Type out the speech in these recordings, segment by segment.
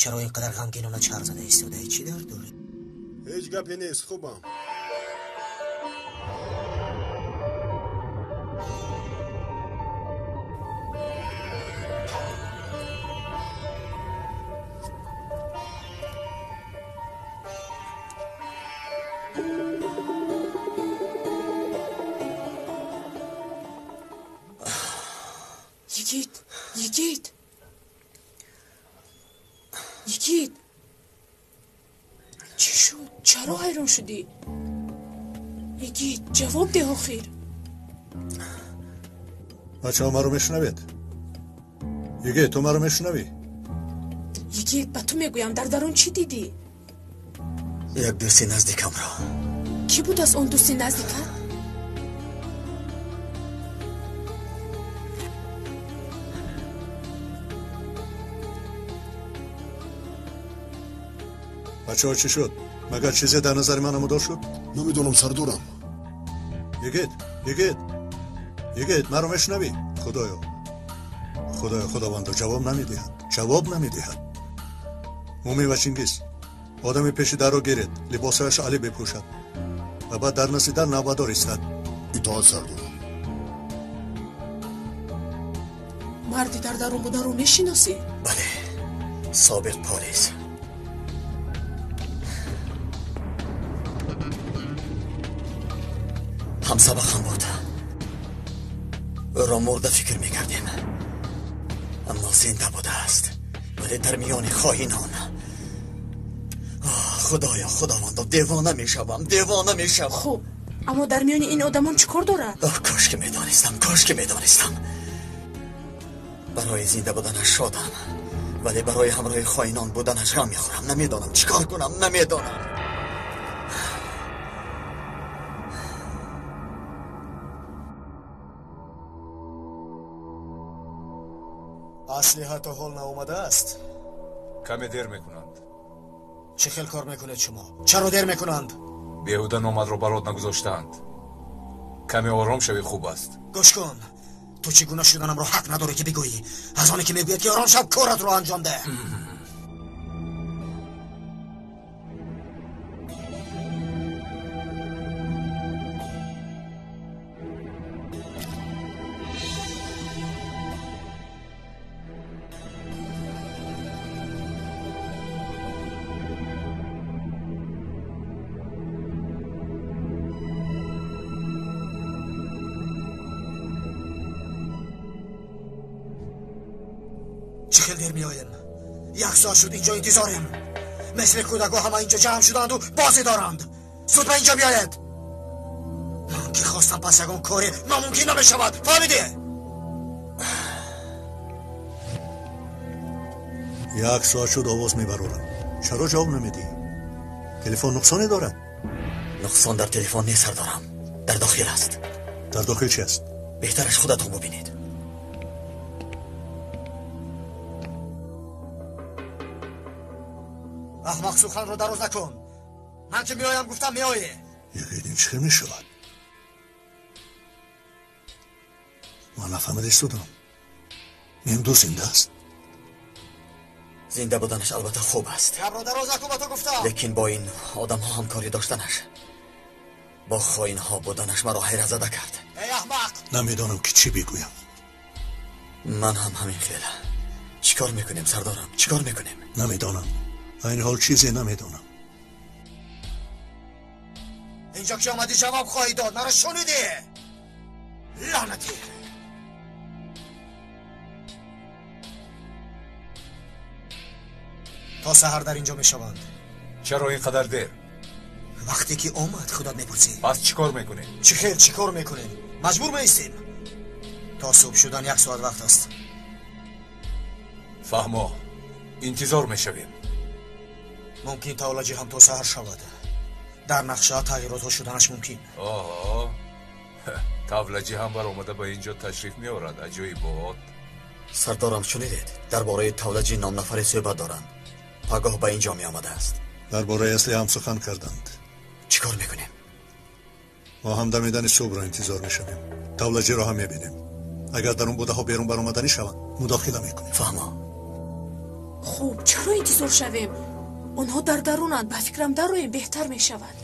Чаро ин қадар ғамгинона чарх зада истодаӣ? Чӣ дард дорӣ? Ҳеҷ гапе нест, хубам. Йигит, Йигит, Йигит, чӣ шуд? Чаро ҳайрон шудӣ? Йигит, ҷавоб деҳ охир. Бачаҳо, маро мешунавед? Йигит, ту маро мешунавӣ? Йигит, ба ту мегӯям, дар дарун чӣ дидӣ? Як дӯсти наздикамро. Кӣ буд аз он дӯсти наздикат? Бачаҳо, чӣ шуд? Магар чизе дар назари ман намудор шуд? Намедонам, сардорам. Йигит, Йигит, Йигит, маро мешунавӣ? Худоё, Худоё, Худовандо, ҷавоб намедиҳад, ҷавоб намедиҳад. Мумин ва Чингиз, одами пеши дарро гиред, либосҳояш алӣ бипӯшад ва баъд дар назди дар навбатдор истад. Итоат, сардорам. Марди дар дарун бударо мешиносӣ? Бале, собиқ полис. Ҳамсабақам буд. Ӯро мурда фикр мекардем, аммо зинда будааст, вале дар миёни хоинон. Худоё, Худовандо, девона мешавам, девона мешавам. Хуб, аммо дар миёни ин одамон чӣ кор дорад? Кош ки медонистам, кош ки медонистам. Барои зинда буданаш шодам, вале барои ҳамроҳи хоинон буданаш ғам мехӯрам. Намедонам чӣ кор кунам, намедонам. Аслиҳа то ҳол наомадааст? Каме дер мекунанд. Чӣ хел кор мекунед шумо? Чаро дер мекунанд? Беҳуда номатро барот нагузоштаанд. Каме ором шавӣ хуб аст. Гӯш кун, ту чӣ гуна шуданамро ҳақ надорӣ ки бигӯӣ. Аз оне ки мегӯяд ки ором шав, коратро анҷом деҳ. Чӣ хел дер меоем? Як соат шуд инҷо интизорем. Мисли кӯдакҳо ҳама инҷо ҷамъ шуданду бозӣ доранд. Зуд ба инҷо биёед. Ман ки хостам, пас ягон коре номумкин намешавад. Фаҳмидӣ? Як соат шуд овоз мебарорам. Чаро ҷавоб намедиҳӣ? Телефон нуқсоне дорад? Нуқсон дар телефон нест, сардорам. Дар дохил аст. Дар дохил чи аст? Беҳтараш худатон бубинед. Аҳмақ, суханро дароз накун. Ман ки меоям гуфтам, меоӣ. Йигит, ин чӣ хел мешавад? Ман нафаҳмида истодам. Мемду зинда аст? Зинда буданаш албатта хуб аст. Гапро дароз накун, ба ту гуфтам. Лекин бо ин одамҳо ҳамкорӣ доштанаш, бо хоинҳо буданаш маро ҳайратзада кард. Эй аҳмақ! Намедонам ки чӣ бигӯям. Ман ҳам ҳамин хел. Чӣ кор мекунем, сардорам? Чӣ кор мекунем? Намедонам. Айни ҳол чизе намедонам. Инҷо ки омадӣ ҷавоб хоҳӣ дод. Маро шунидӣ? Лаънатӣ! То саҳар дар инҷо мешаванд. Чаро ин қадар дер? Вақте ки омад, худат мепурсӣ. Пас чӣ кор мекунем? Чӣ хел чӣ кор мекунем? Маҷбур меистем. То субҳ шудан як соат вақт аст. Фаҳмо, интизор мешавем. Мумкин тавлаҷӣ ҳам то саҳар шавад. Дар нақша тағйиротҳо шуданаш мумкин. Оҳо, тавлаҷӣ ҳам баромада ба инҷо ташриф меорад. Аҷоибот. Сардорам, шунидед? Дар бораи тавлаҷӣ ном нафаре суҳбат доранд. Пагоҳ ба инҷо меомадааст. Дар бораи асли ҳам сухан карданд. Чӣ кор мекунем? Мо ҳам дамидани субҳро интизор мешавем. Тавлаҷиро ҳам мебинем. Агар дар он будаҳо берун баромаданӣ шаванд, мудохила мекунем. Фаҳмо. Хуб, чаро интизор шавем? Онҳо дар дарунанд, ба фикрам дароем беҳтар мешавад.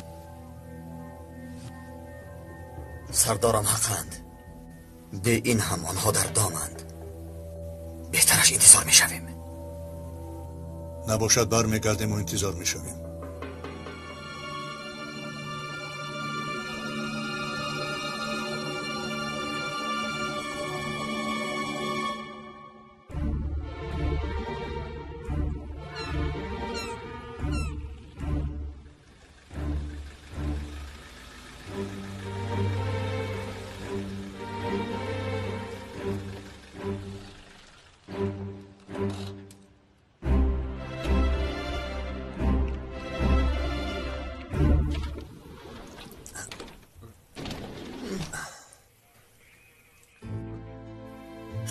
Сардорам ҳақанд. Бе ин ҳам онҳо дар доманд. Беҳтараш интизор мешавем. Набошад бармегардему интизор мешавем.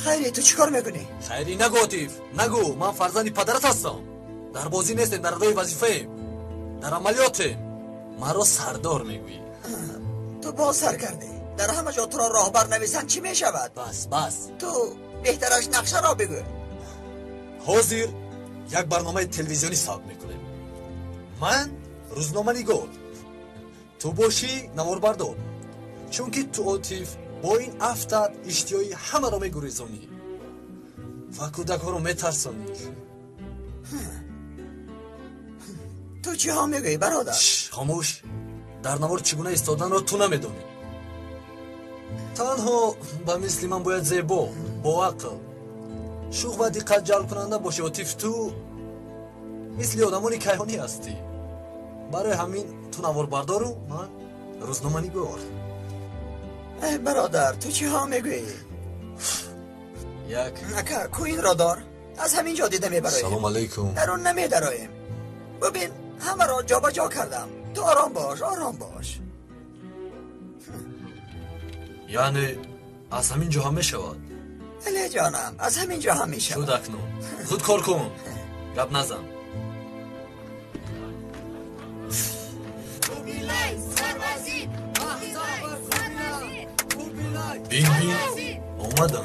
Хайри, ту чӣ кор мекунӣ? Хайри, нагӯ, Отиф, нагӯ. Ман фарзанди падарат ҳастам. Дар бозӣ нестем, дар адои вазифаем, дар амалиётем. Маро сардор мегӯӣ. Ту боз сар кардӣ. Дар ҳама ҷо туро роҳбар нависанд, чӣ мешавад? Бас, бас. Ту беҳтараш нақшаро бигӯ. Ҳозир як барномаи телевизионӣ сабт мекунем. Ман рӯзноманигор, ту бошӣ наворбардор. Чунки ту, Отиф, бо ин афтат иштиҳои ҳамаро мегурезонӣ ва кӯдакҳоро метарсонӣ. Ту чиҳо мегӯӣ, бародар? Хомӯш. Дар навор чӣ гуна истоданро ту намедонӣ. Танҳо ба мисли ман бояд зебо, боақл, шӯх ва диққат ҷалбкунанда бошӣ. Отиф, ту мисли одамони кайҳонӣ ҳастӣ. Барои ҳамин ту наворбардору ман рӯзноманигор. Э бародар, ту чиҳо мегӯӣ? Як ака, ку инро дор. Аз ҳамин ҷо дида мебароем. Салом алейкум. Дарун намедароем. Бубин, ҳамаро ҷобаҷо кардам. Ту ором бош, ором бош. Яъне аз ҳамин ҷо ҳам мешавад? Бале ҷонам, аз ҳамин ҷо ҳам мешавад. Шуд акнун. Худ кор кун, гап назан. Бин, бин, омадам.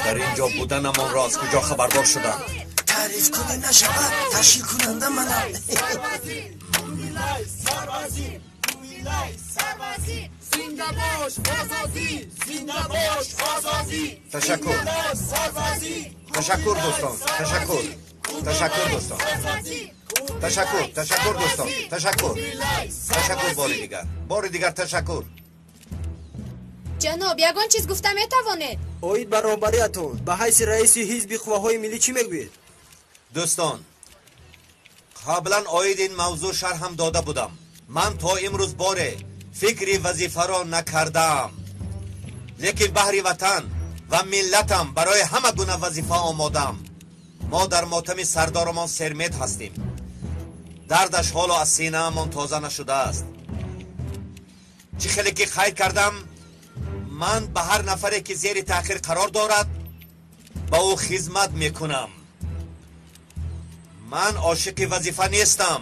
Дар ин ҷо буданамонро аз куҷо хабардор шуданд? Таъриф кунӣ нашавад, ташкил кунанда манам. Ташаккур, ташаккур дӯстон, ташаккур, ташаккур дӯстон, ташаккур, ташаккур дӯстон, ташаккур, ташаккур. Бори дигар, бори дигар ташаккур. Ҷаноб, ягон чиз гуфта метавонед? Оид ба роҳбариятон ба ҳайси раиси ҳизби қувваҳои миллӣ чӣ мегӯед? Дӯстон, қаблан оид ин мавзӯъ шарҳам дода будам. Ман то имрӯз боре фикри вазифаро накардаам, лекин баҳри ватан ва миллатам барои ҳама гуна вазифа омодаам. Мо дар мотами сардорамон сермед ҳастем. Дардаш ҳоло аз синаамон тоза нашудааст. Чӣ хеле ки қайд кардам, ман ба ҳар нафаре ки зери таъхир қарор дорад, ба ӯ хизмат мекунам. Ман ошиқи вазифа нестам,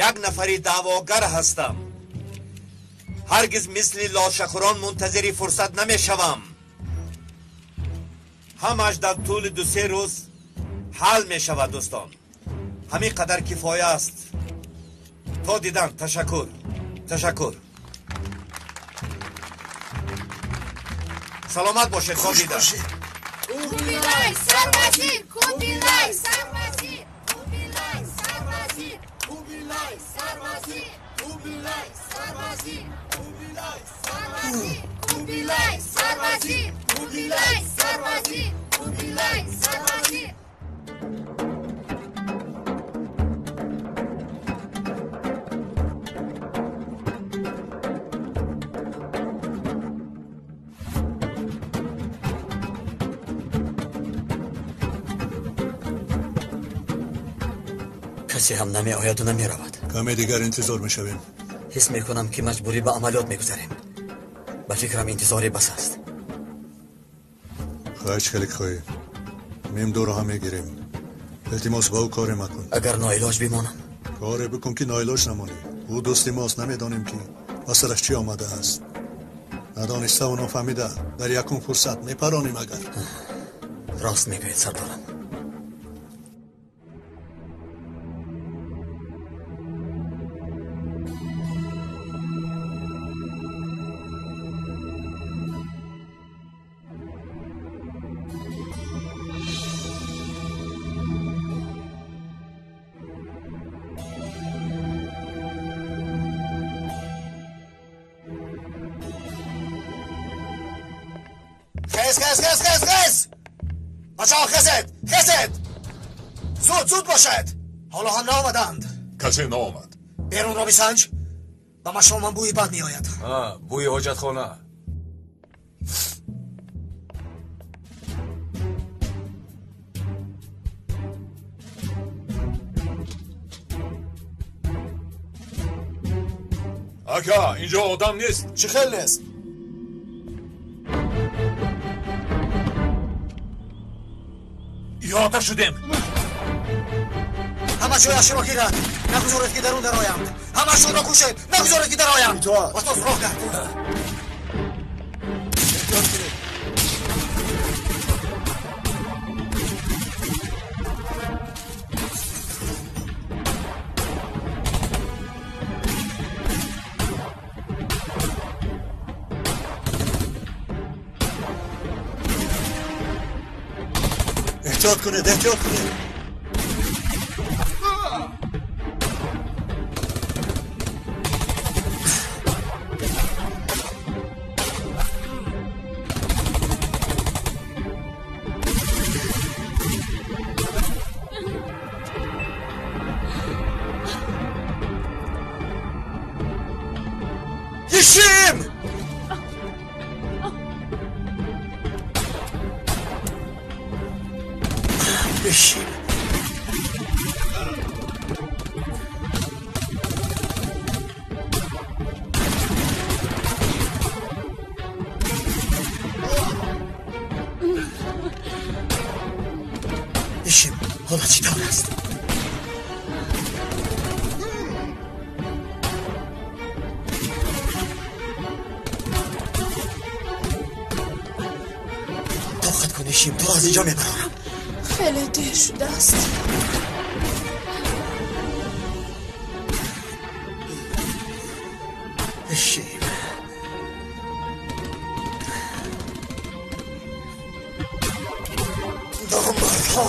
як нафари даъвогар ҳастам. Ҳаргиз мисли лошахӯрон мунтазири фурсат намешавам. Ҳамааш дар тӯли ду-се рӯз ҳал мешавад дӯстон. Ҳамин қадар кифоя аст. То дидан, ташаккур, ташаккур. Саломат бошед, то дидан. Кубилай сарвазир, Кубилай сарвазир, Кубилай сарвазир, Кубилай сарвазир, Кубилай сарвазир, Кубилай сарвазир, Кубилай сарвазир, Кубилай сарвазир, Кубилай сарвазир. Касе ҳам намеояду намеравад. Каме дигар интизор мешавем. Ҳис мекунам, ки маҷбурӣ ба амалиёт мегузарем. Ба фикрам, интизоре бас аст. Хоҳиш хеле хоҳӣ, мемдоро ҳам мегирем. Илтимос, ба ӯ коре макун. Агар ноилоҷ бимонам? Коре бикун, ки ноилоҷ намонӣ. Ӯ дӯсти мост, намедонем, ки Ба сараш чӣ омадааст? Надониставу нофаҳмида дар якум фурсат мепаронем агар. Рост мегӯед, сардорам. Хез, хез, хез, хез, хез! бачаҳо, хезед, хезед, зуд, зуд бошед! Ҳоло ҳам наомаданд. Касе наомад. Берунро бисанҷ, ба машомам бӯи бад меояд. Бӯи ҳоҷатхона. Ака, инҷо одам нест. Чӣ хел нест? Иҳота шудем. Ҳама ҷояшро гирад, нагузоред, ки дарун дароянд. Ҳамашонро кушед, нагузоред, ки дароянд. Устод, роҳ гард. Эҳтиёт кунед, эҳтиёт кунед. Ишим! Ишим! Ишим, ҳоло чӣ тавр аст? Тоқат кун, Ишим, туро аз инҷо мебарорам. Хеле дер шудааст. Ишим, номардҳо!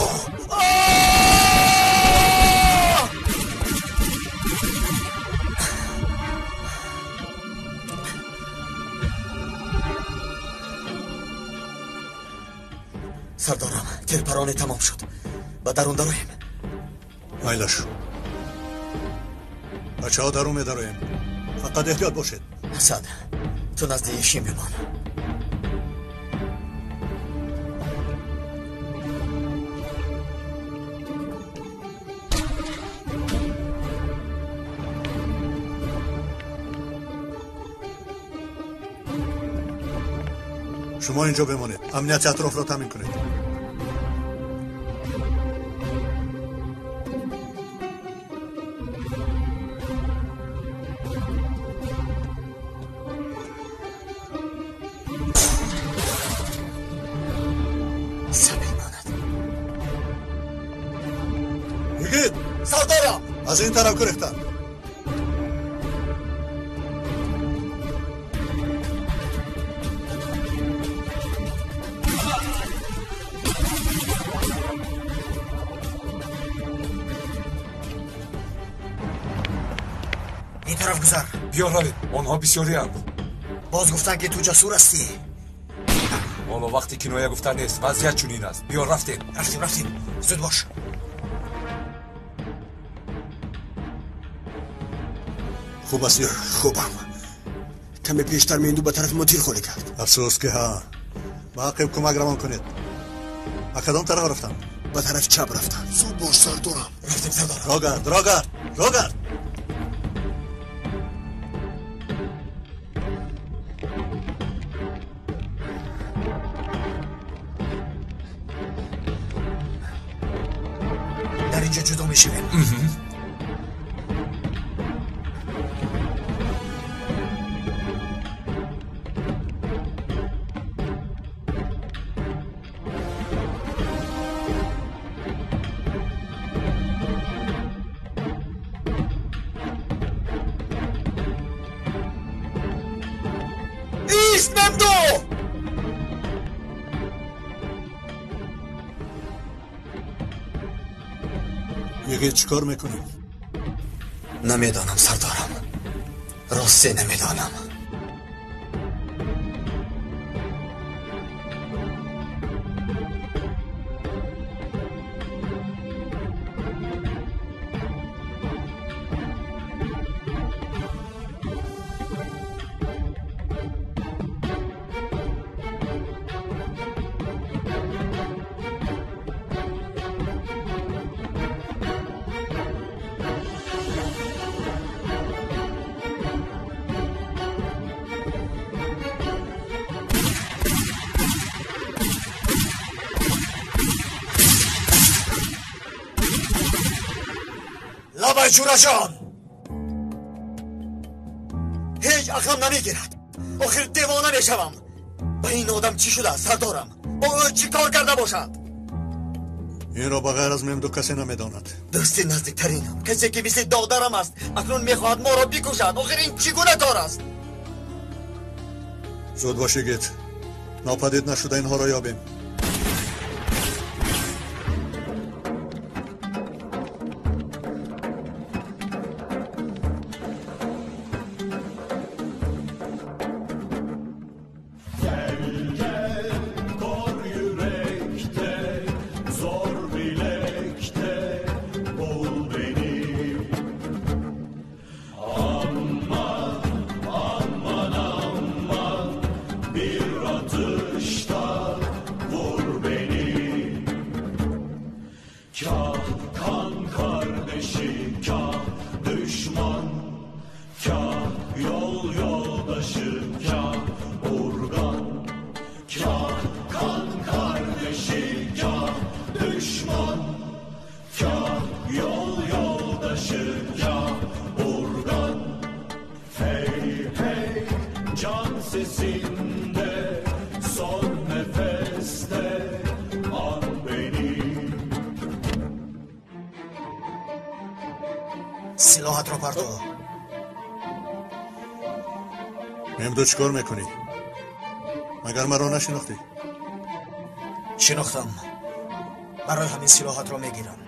Сардорам, тирпаронӣ тамом шуд. Ба дарун дароем. Майлаш. Бачаҳо, дарун медароем. Фақат эҳтиёт бошед. Асад, ту назди Ишим бимон. Шумо инҷо бимонед, амнияти атрофро таъмин кунед. Сабил монад. Йигит! Сардорам! Аз ин тараф гурехтанд. Ин тараф гузар. Биё, равем, онҳо бисёрианд. Боз гуфтанд, ки ту ҷасур ҳастӣ. Ҳоло вақти киноя гуфтан нест, вазъият чунин аст. Биё, рафтем. Рафтем, рафтем, зуд бош. Хуб астӣ? Хубам. Каме пештар Менду ба тарафи мо тир холӣ кард. Афсӯс, ки ҳа. Ба ақиб кӯмак равон кунед. Ба кадом тараф рафтанд? Ба тарафи чап рафтанд. Зуд бош, сардорам. Рафтем, сардорам. Рогард, рогард, рогард! Дар инҷо ҷудо мешавем. Йигит, чӣ кор мекунӣ? Намедонам, сардорам. Росте намедонам. Ҷураҷон, ҳеҷ ақлам намегирад. Охир девона мешавам. Ба ин одам чӣ шудааст, сардорам? Бо ӯ чӣ кор карда бошад? Инро ба ғайр аз Мемду касе намедонад. Дӯсти наздиктаринам, касе ки мисли додарам аст, акнун мехоҳад моро бикушад. Охир ин чӣ гуна кор аст? Зуд бош, Йигит. Нопадид нашуда инҳоро ёбем. Силоҳатро парто. Мемду, чӣ кор мекунӣ? Магар маро нашинохтӣ? Шинохтам. Барои ҳамин силоҳатро мегирам.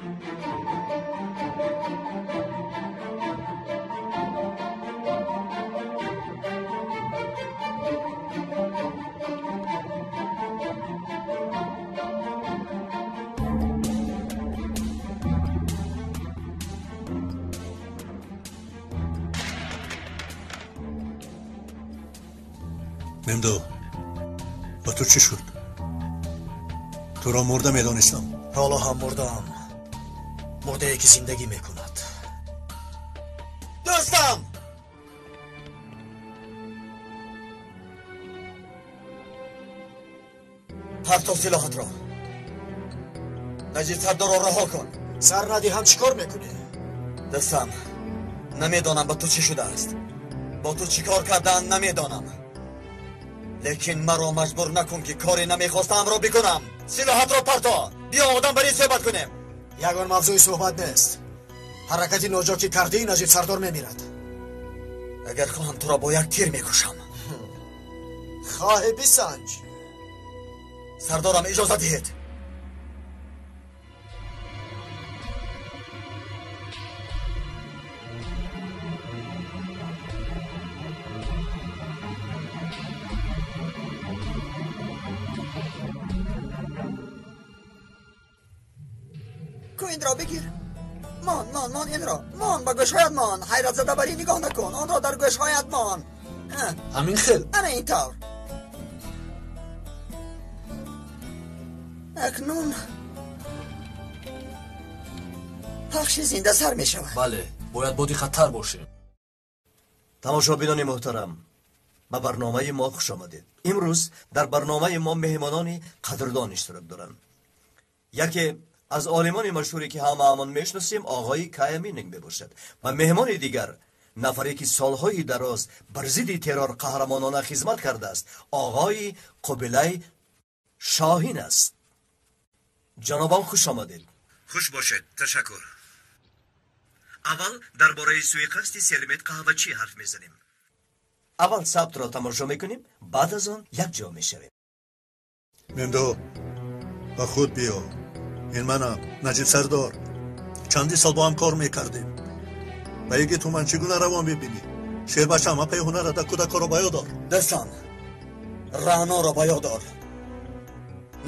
Мемду, ба ту чӣ шуд? Туро мурда медонистам. Ҳоло ҳам мурдаам. Мурдае ки зиндагӣ мекунад. Дӯстам! Парто силоҳатро. Наҷиб сардорро раҳо кун. Сар надиҳам чӣ кор мекунӣ? Дӯстам, намедонам ба ту чӣ шудааст. Бо ту чӣ кор кардаанд намедонам. Лекин маро маҷбур накун ки коре намехостаамро бикунам. Силоҳатро парто. Биё одам бар ин суҳбат кунем. Ягон мавзӯи суҳбат нест. Ҳаракати ноҷо ки кардӣ, Наҷиб сардор мемирад. Агар хоҳам туро бо як тир мекушам. Хоҳӣ бисанҷ. Сардорам, иҷоза диҳед. Инро бигир. Мон, мон, мон инро. Мон ба гӯшҳоят мон. Ҳайратзада бар ин нигоҳ накун. Онро дар гӯшҳоят мон. Ҳамин хел. Ана ин тавр. Акнун пахши зинда сар мешавад. Бале, бояд бо диққаттар бошем. Тамошобинони муҳтарам, ба барномаи мо хуш омадед. Имрӯз дар барномаи мо меҳмонони қадрдон иштирок доранд. Яке аз олимони машҳуре ки ҳамаамон мешиносем, оғои Кая Мининг мебошад ва меҳмони дигар нафаре ки солҳои дароз бар зидди террор қаҳрамонона хизмат кардааст, оғои Қубилай Шоҳин аст. Ҷанобон, хуш омадед. Хуш бошед, ташаккур. Аввал дар бораи суиқасди Сермет қаҳвачӣ ҳарф мезанем. Аввал сабтро тамошо мекунем, баъд аз он якҷо мешавем. Мемду, ба худ биё. Ин манам, Наҷиб сардор. Чанди сол бо ҳам кор мекардем. Ба йигит ту ман чӣ гуна равон мебинӣ? Шербачам, апаи ҳунарада кӯдакҳоро ба ёд дор. Дастан, Раъноро ба ёд дор.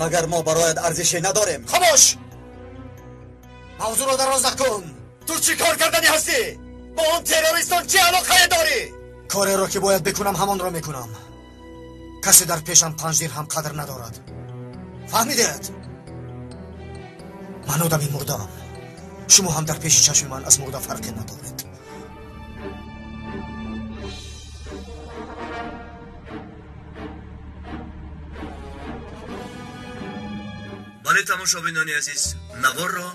Магар мо бароят арзише надорем? Хомӯш! Мавзӯъро дароз накун. Ту чӣ кор карданӣ ҳастӣ? Бо он террористон чӣ алоқае дорӣ? Кореро ки бояд бикунам, ҳамонро мекунам. Касе дар пешам 5 дирҳам қадр надорад. Фаҳмидед? Ман одами мурдаам. Шумо ҳам дар пеши чашми ман аз мурда фарқе надоред. Бале, тамошобинони азиз, наворро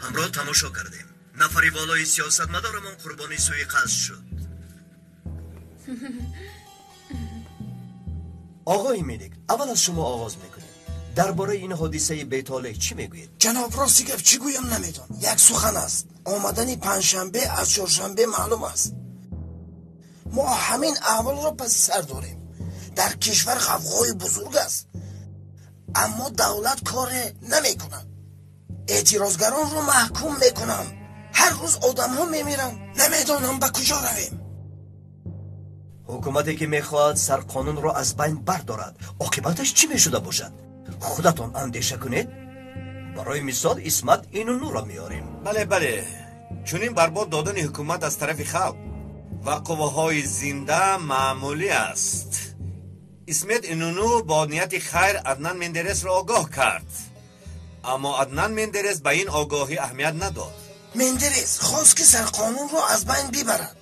ҳамроҳ тамошо кардем. Нафари волои сиёсатмадорамон қурбони суиқасд шуд. Оғои Мелик, аввал аз шумо оғоз мекунем. Дар бораи ин ҳодисаи бетолеъ чӣ мегӯед? Ҷаноб, рости гап чӣ гӯям намедонам. Як сухан аст. Омадани панҷшанбе аз чоршанбе маълум аст. Мо ҳамин аҳволро паси сар дорем. Дар кишвар ғавғои бузург аст. Аммо давлат коре намекунад. Эътирозгаронро маҳкум мекунанд. Ҳар рӯз одамҳо мемиранд. Намедонам ба куҷо равем. Ҳукумате ки мехоҳад сарқонунро аз байн бардорад, оқибаташ чӣ мешуда бошад? Худатон андеша кунед. Барои мисол Исмат Инунуро меорем. Бале, бале. Чунин барбод додани ҳукумат аз тарафи халқ ва қувваҳои зинда маъмулӣ аст. Исмат Инуну бо нияти хайр Аднан Мендересро огоҳ кард. Аммо Аднан Мендерес ба ин огоҳӣ аҳамият надод. Мендерес хост ки сарқонунро аз байн бибарад.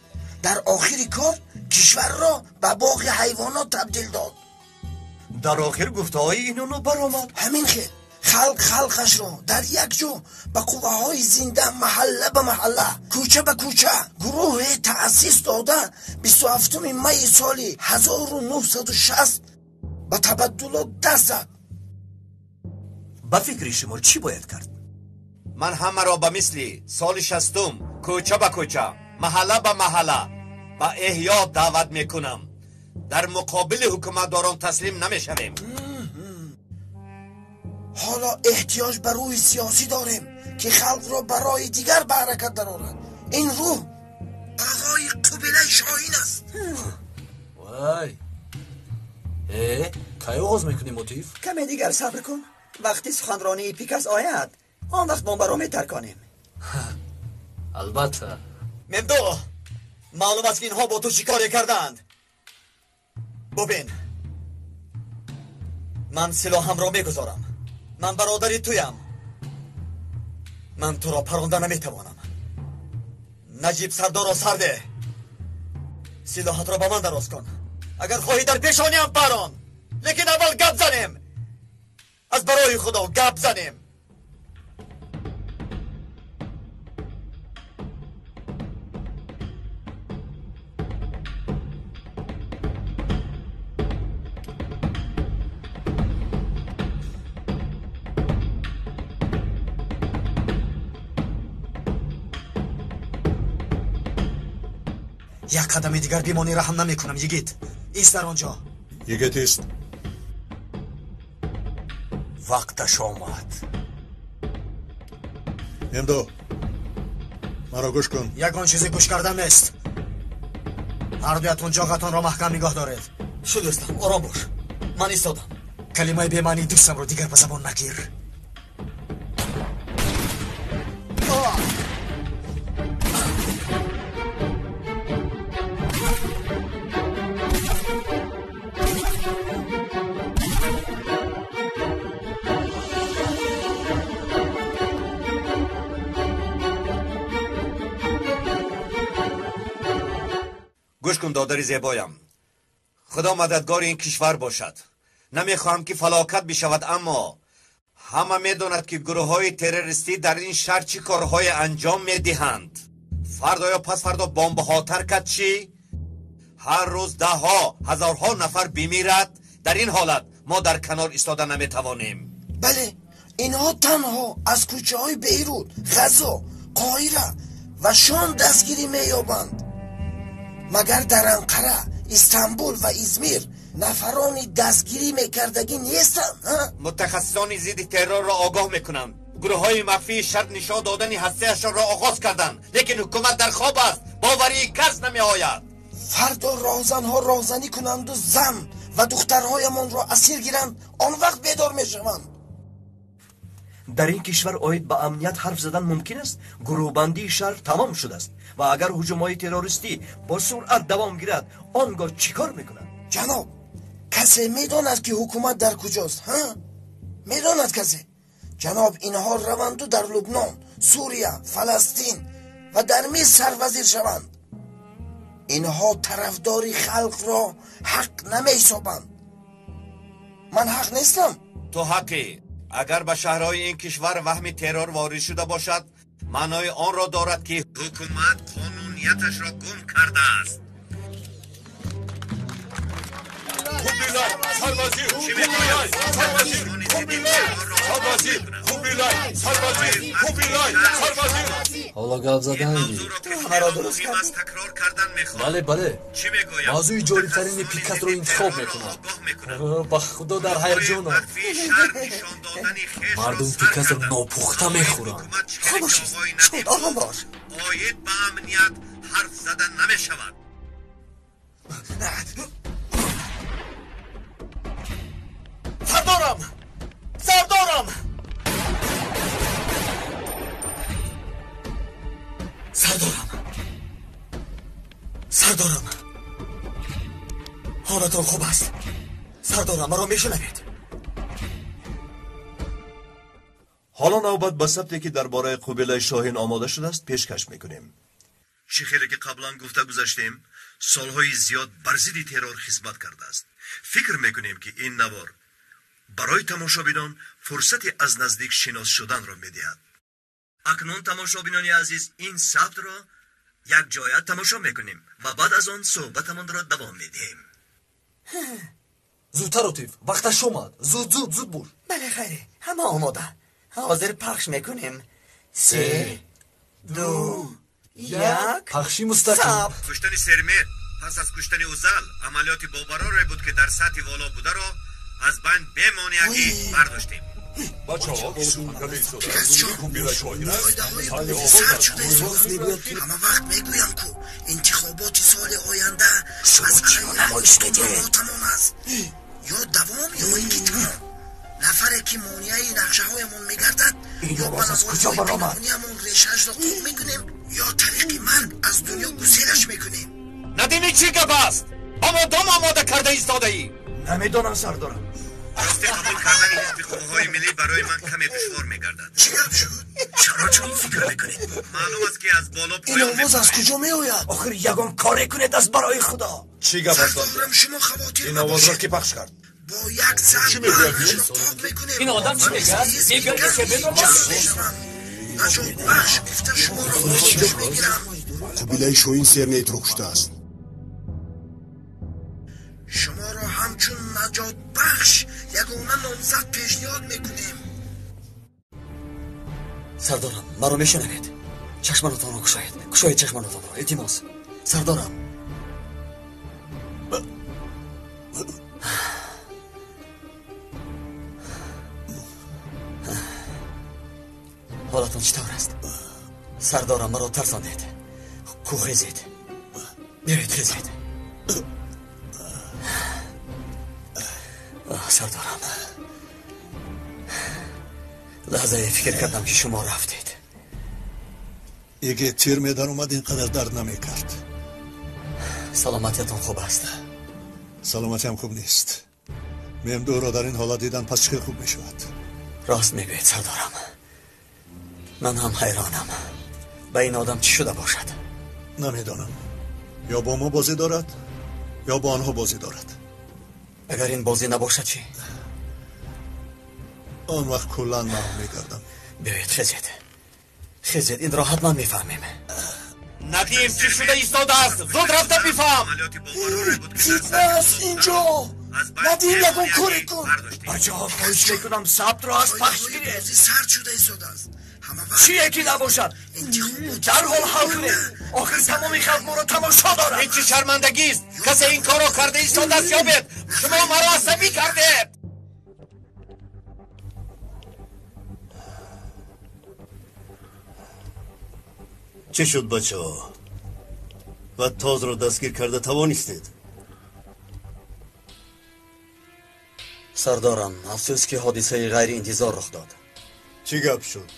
Дар охири кор кишварро ба боғи ҳайвонот табдил дод. Дар охир гуфтаҳои Инуну баромад. Ҳамин хел халқ халқашро дар як ҷо ба қувваҳои зинда маҳалла ба маҳалла, кӯча ба кӯча гурӯҳе таъсис дода 27 майи соли 1960 ба табаддулот даст зад. Ба фикри шумо чӣ бояд кард? Ман ҳамаро ба мисли соли 60 кӯча ба кӯча, маҳалла ба маҳалла ба эҳё даъват мекунам. Дар муқобили ҳукуматдорон таслим намешавем. Ҳоло эҳтиёҷ ба рӯҳи сиёсӣ дорем ки халқро барои дигар ба ҳаракат дарорад. Ин рӯҳ оғои қубилаи Шоҳин аст. Вай! Кай оғоз мекунем, Мотиф? Каме дигар сабр кун. Вақти суханронии Пикас ояд, он вақт бомбаро метарконем. Албатта. Мемдо, маълум аст ки инҳо бо ту чӣ коре кардаанд. Бубин, ман силоҳамро мегузорам. Ман бародари туям. Ман туро паронда наметавонам. Наҷиб сардорро сарде. Силоҳатро ба ман дароз кун. Агар хоҳӣ дар пешониам парон, лекин аввал гап занем. Аз барои Худо гап занем. Як қадами дигар бимонӣ раҳм намекунам, йигит. Ист дар он ҷо. Йигит ист. Вақташ омад. Мемдо, маро гӯш кун. Ягон чизе гӯш кардан нест. Ҳардуятон ҷоғатонро маҳкам нигоҳ доред. Шу дӯстам, ором бош. Ман истодам. Калимаи бемаънии дӯстамро дигар ба забон нагир. Гӯш кун, додари зебоям. Худо мададгори ин кишвар бошад. Намехоҳам ки фалокат бишавад, аммо ҳама медонад ки гурӯҳҳои террористӣ дар ин шаҳр чӣ корҳое анҷом медиҳанд. Фардо ё пасфардо бомбаҳо таркад чӣ? Ҳар рӯз даҳҳо, ҳазорҳо нафар бимирад. Дар ин ҳолат мо дар канор истода наметавонем. Бале, инҳо танҳо аз кӯчаҳои Бейрут, Ғазо, Қоҳира ва Шом дастгирӣ меёбанд. Магар дар Анқара, Истанбул ва Измир нафарони дастгирӣ мекардагӣ нестанд? Мутахассисони зидди террорро огоҳ мекунанд. Гурӯҳҳои махфии шарт нишон додани ҳастиашонро оғоз карданд, лекин ҳукумат дар хоб аст, боварии кас намеояд. Фардо роҳзанҳо роҳзанӣ кунанду зан ва духтарҳоямонро асир гиранд, он вақт бедор мешаванд. Дар ин кишвар оид ба амният ҳарф задан мумкин аст? Гурӯҳбандии шаҳр тамом шудааст ва агар ҳуҷумҳои террористӣ бо суръат давом гирад, он гоҳ чӣ кор мекунанд? Ҷаноб, касе медонад, ки ҳукумат дар куҷост? Ҳа, медонад касе? Ҷаноб, инҳо раванду дар Лубнон, Сурия, Фаластин ва дар Миср сарвазир шаванд. Инҳо тарафдори халқро ҳақ намеҳисобанд. Ман ҳақ нестам? Ту ҳаққӣ. Агар ба шаҳрҳои ин кишвар ваҳми террор ворид шуда бошад, маънои онро дорад, ки ҳукумат қонунияташро гум кардааст. Хубилай, сарвазир! Хубилай, сарвазир! Хубилай, сарвазир! Хубилай, сарвазир! Хубилай, сарвазир! Ҳоло гап заданги. Ту ҳамаро дуруст кардӣ? Такрор кардан мехоҳам. Бале, бале. Чӣ мегӯям? Мавзӯи ҷолибтарини Пикасро интихоб мекунам. Ба худо дар ҳаяҷонам. Мардум Пикасро нопухта мехӯранд. Хомӯш шуд, ором бош. Оид ба амният ҳарф зада намешавад. Сардорам! Сардорам! Сардорам! Сардорам! Ҳолатон хуб аст? Сардорам, маро мешунавед? Ҳоло навбат ба сабте, ки дар бораи қубилаи Шоҳин омода шудааст, пешкаш мекунем. Чӣ хеле ки қаблан гуфта гузаштем, солҳои зиёд бар зидди террор хизмат кардааст. Фикр мекунем, ки ин навор барои тамошобинон фурсати аз наздик шинос шуданро медиҳад. Акнун, тамошобинони азиз, ин сабтро якҷоя тамошо мекунем ва баъд аз он суҳбатамонро давом медиҳем. Зудтар, Отиф, вақташ омад. Зуд, зуд, зуд бош. Бале, хайре, ҳама омода. Ҳозир пахш мекунем. Се, ду, як. Пахши мустақим. Куштани Сермет пас аз куштани Узал амалиёти бобароре буд, ки дар сатҳи воло бударо аз байн бемонеагӣ бардоштем. Бачаҳо, Сард шуда ҳама вақт мегӯям, ку интихоботи соли оянда аз алайҳи тамом аст. Ё давом, ё ин ки тамом. Нафаре, ки монеаи нақшаҳоямон мегардад, ё ба намоишҳои решаашро қоқ мекунем, ё тариқи марг аз дунё гуселаш мекунем. Надими, чӣ гап аст? Ба мо дом омода карда истодаӣ? Намедонам, сардорам. Рости, қабул кардани ҳизби қувваҳои миллӣ барои ман каме душвор мегардад. Чӣ гап шуд? Чаро чунин фикр мекунед? Маълум аст, ки аз боло Ин овоз аз куҷо меояд? Охир ягон коре кунед, аз барои худо. Чӣ гап аст? Сардорам, шумо хавотир Ин овозро кӣ пахш кард? Бо як зарб қоқ мекунем. Ин одам чӣ мегӯяд? Мегӯяд, ки Сербетро Наҷотбахш гуфта шуморо оғӯш мегирам. Қубилаи Шоҳин Сернейтро куштааст. Шуморо ҳамчун наҷотбахш ягона номзад пешниҳод мекунем. Сардорам, маро мешунавед? Чашманотонро кушоед, кушоед чашманотонро, илтимос. Сардорам! Ҳолатон чӣ тавр аст? Сардорам, маро тарсондед. Ку хезед, биёед, хезед. Сардорам, лаҳзае фикр кардам, ки шумо рафтед. Эге тир медаромад, ин қадар дард намекард. Саломатиятон хуб аст? Саломатиам хуб нест. Мемдуро дар ин ҳолат дидан пас чӣ хел хуб мешавад? Рост мегӯед, сардорам, ман ҳам ҳайронам, ба ин одам чӣ шуда бошад? Намедонам, ё бо мо бозӣ дорад, ё бо онҳо бозӣ дорад. Агар ин бозӣ набошад чӣ? Он вақт куллан маҳв мегардам. Биёед, хезед, хезед, инро ҳатман мефаҳмем. Надим, чӣ шуда истодааст? Зуд рафта бифаҳм. Фитна аст инҷо. Надим, ягон коре кун. Бачаҳо, хоҳиш мекунам, сабтро аз пахш гиред. Сард шуда истодааст. Чие ки набошад, дарҳол ҳал кунед. Охир тамоми халқ моро тамошо дорад. Ин чӣ шармандагист? Касе ин корро карда истодааст, ёбед. Шумо маро асабӣ кардед. Чӣ шуд бачаҳо? Ва тозро дастгир карда тавонистед? Сардорам, афсӯс ки ҳодисаи ғайриинтизор рух дод. Чӣ гап шуд?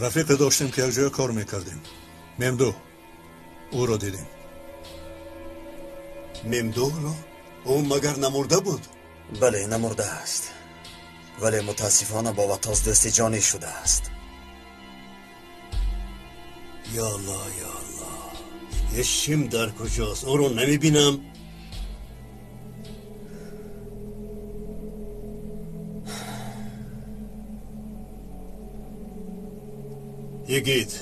Рафиқе доштем ки якҷоя кор мекардем. Мемдӯ. Ӯро дидем. Мемдӯро? Ӯ магар намурда буд? Бале, намурда аст. Вале мутаассифона бо Ваттос дӯсти ҷонӣ шудааст. Ё Аллоҳ, ё Аллоҳ. Ишим дар куҷост? Ӯро намебинам. Йигит,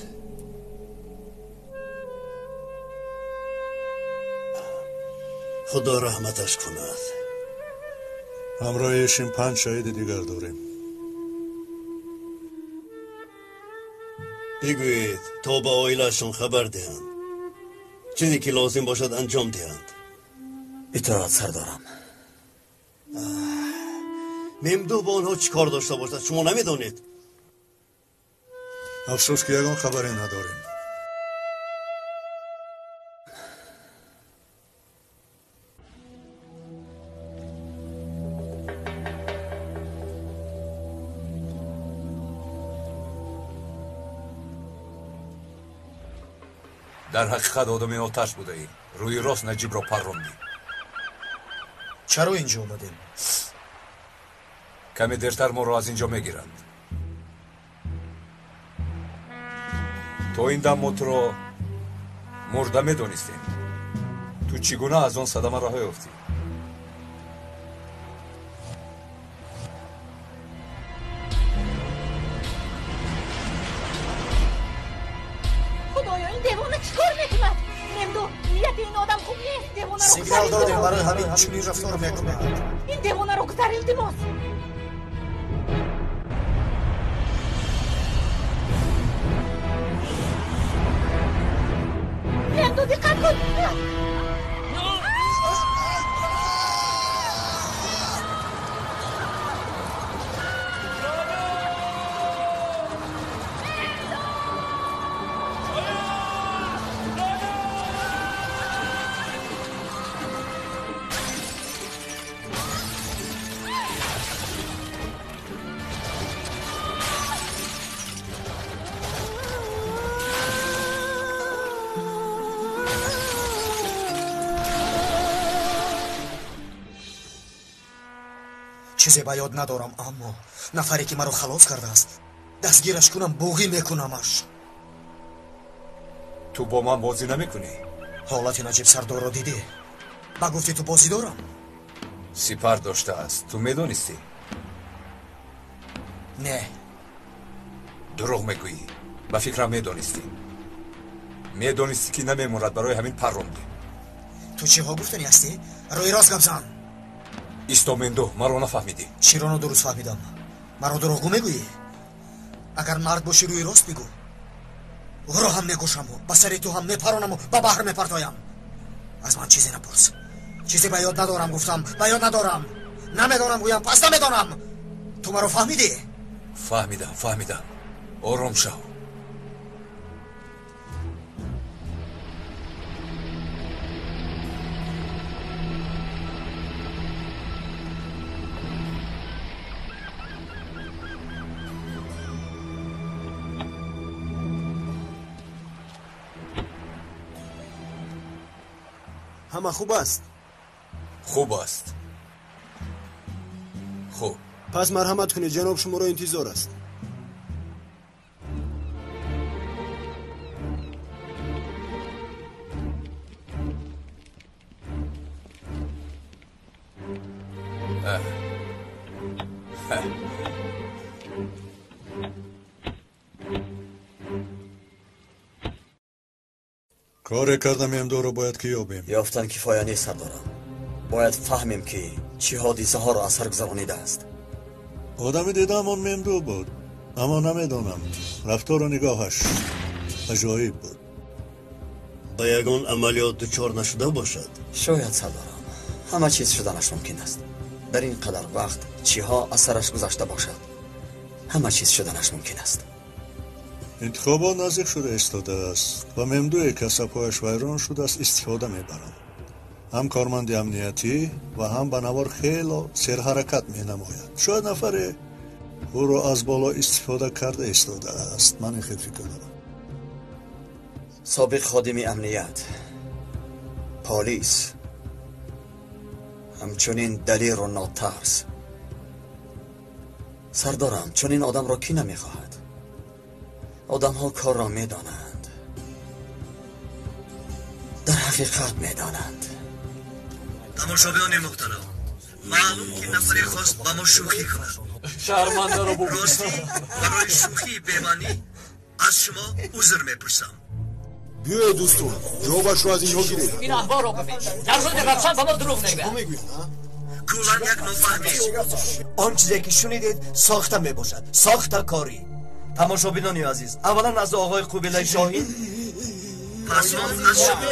худо раҳматаш кунад. Ҳамроҳи Ишим 5 шаҳиди дигар дорем. Бигӯед то ба оилаашон хабар диҳанд. Чизе ки лозим бошад анҷом диҳанд. Итоат сардорам. Мемдӯ бо онҳо чӣ кор дошта бошад, шумо намедонед? Афсӯс ки ягон хабаре надорем. Дар ҳақиқат одами оташ будаӣ. Рӯи рост Наҷибро паррондӣ. Чаро инҷо омадем? Каме дертар моро аз инҷо мегиранд. То ин дам мо туро мурда медонистем. Ту чӣ гуна аз он садама раҳо ёфтӣ? Худоё, ин девона чӣ кор мекунад? Мемдӯ, нияти ин одам хуб нест. Девонаро сигнал додем, барои ҳамин чунин рафтор мекунад. Ин девонаро гузар, илтимос. Мемдӯ, диққат кун. Чизе ба ёд надорам, аммо нафаре ки маро халос кардааст, дастгираш кунам, буғӣ мекунамаш. Ту бо ман бозӣ намекунӣ? Ҳолати Наҷиб сардорро дидӣ? Ба гуфти ту бозӣ дорам? Сипар доштааст. Ту медонистӣ? Не. Дурӯғ мегӯӣ. Ба фикрам медонистӣ. Медонистӣ ки намемонад, барои ҳамин паррондӣ. Ту чиҳо гуфтанӣ ҳастӣ? Рӯи рост гап зан. Исто, Мендо, маро нафаҳмидӣ. Чиро нодуруст фаҳмидам? Маро дурӯғгӯ мегӯӣ? Агар мард бошӣ, рӯи рост бигӯ. Ӯро ҳам мекушаму ба сари ту ҳам мепаронаму ба баҳр мепартоям. Аз ман чизе напурс. Чизе ба ёд надорам, гуфтам, ба ёд надорам. Намедонам гӯям, пас намедонам. Ту маро фаҳмидӣ? Фаҳмидам, фаҳмидам. Ором шав. Ҳама хуб аст? Хуб аст. Хуб. Пас марҳамат кунед, ҷаноб шуморо интизор аст. Коре карда Мемдӯро бояд ки ёбем. Ёфтан кифоя нест, сардорам. Бояд фаҳмем ки чӣ ҳодисаҳоро аз сар гузаронидааст. Одами дидам он Мемдӯ буд, аммо намедонам. Рафтору нигоҳаш аҷоиб буд. Ба ягон амалиёт дучор нашуда бошад? Шояд, сардорам. Ҳама чиз шуданаш мумкин аст. Дар ин қадар вақт чиҳо аз сараш гузашта бошад. Ҳама чиз шуданаш мумкин аст. Интихобот наздик шуда истодааст ва Мемдуе ки асабҳояш вайрон шудааст истифода мебаранд. Ҳам корманди амниятӣ ва ҳам ба навор хело серҳаракат менамояд. Шояд нафаре ӯро аз боло истифода карда истодааст. Ман ин хел фикр дорам. Собиқ ходими амният, полис, ҳамчунин далеру нотарс. Сардорам, чунин одамро кӣ намехоҳад? Одамҳо корро медонанд, дар ҳақиқат медонанд. Тамошобинони муҳтарам, маълум ки нафаре хост ба мо шӯхӣ кунад. Шармандаро бубин. Ростӣ барои шӯхии бемаънӣ аз шумо узр мепурсам. Биёед дӯстон, ҷавобашро аз инҳо гиред. Ин аҳволро бибин. Дар рӯзи равшан ба мо дурӯғ мегӯяд. Куллан як нофаҳмӣ. Он чизе ки шунидед сохта мебошад, сохта корӣ. Тамошобинони азиз, аввалан аз оғои Қубилай Шоҳин, пас он аз шумо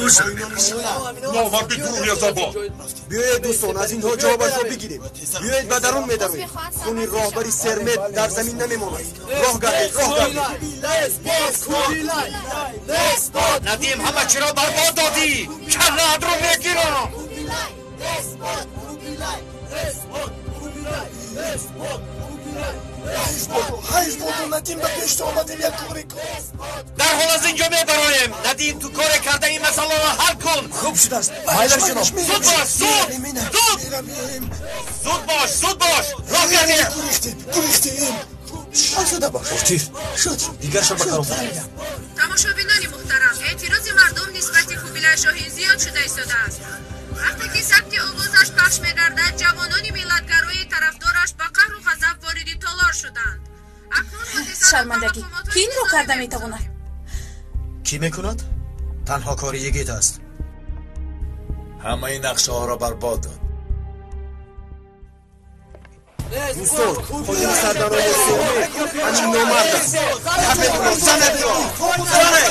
узр мепурсам. Номарди дурӯғязабон. Биёед дӯстон, аз инҳо ҷавобашро бигирем. Биёед ба дарун медароем. Хуни роҳбари Сермет дар замин намемонад. Роҳ гардед, роҳ гардед. Надим, ҳама чиро барбод додӣ. Каллаатро мегирам. Ҳайф бодо, Надим, ба пешт омадем, як коре кун. Дарҳол аз инҷо мебароем. Надим, ту коре карда ин масъаларо ҳал кун. Хуб шудааст. Майлаш ҷаноб. Зуд бош, зуд, зуд, зуд бош, зуд бош. Роҳ гардед. Гурехтем, гурехтем. Озода бош. Отиф, Шуд. дигар шаб ба каром. Тамошобинони муҳтарам, эътирози мардум нисбати Хубилай Шоҳин зиёд шуда истодааст. Вақте ки сабти овозаш пахш мегардад, ҷавонони миллатгарои тарафдораш ба қаҳру ғазаб вориди толор шуданд. Акнун ҳодисаро Шармандагӣ, ки инро карда метавонад? Кӣ мекунад? Танҳо кори йигит аст. Ҳамаи нақшаҳоро барбод дод. Дӯстон, ходими сардарои Сермет ҳамин номард аст. Хапед ӯро, занед ӯро, занед!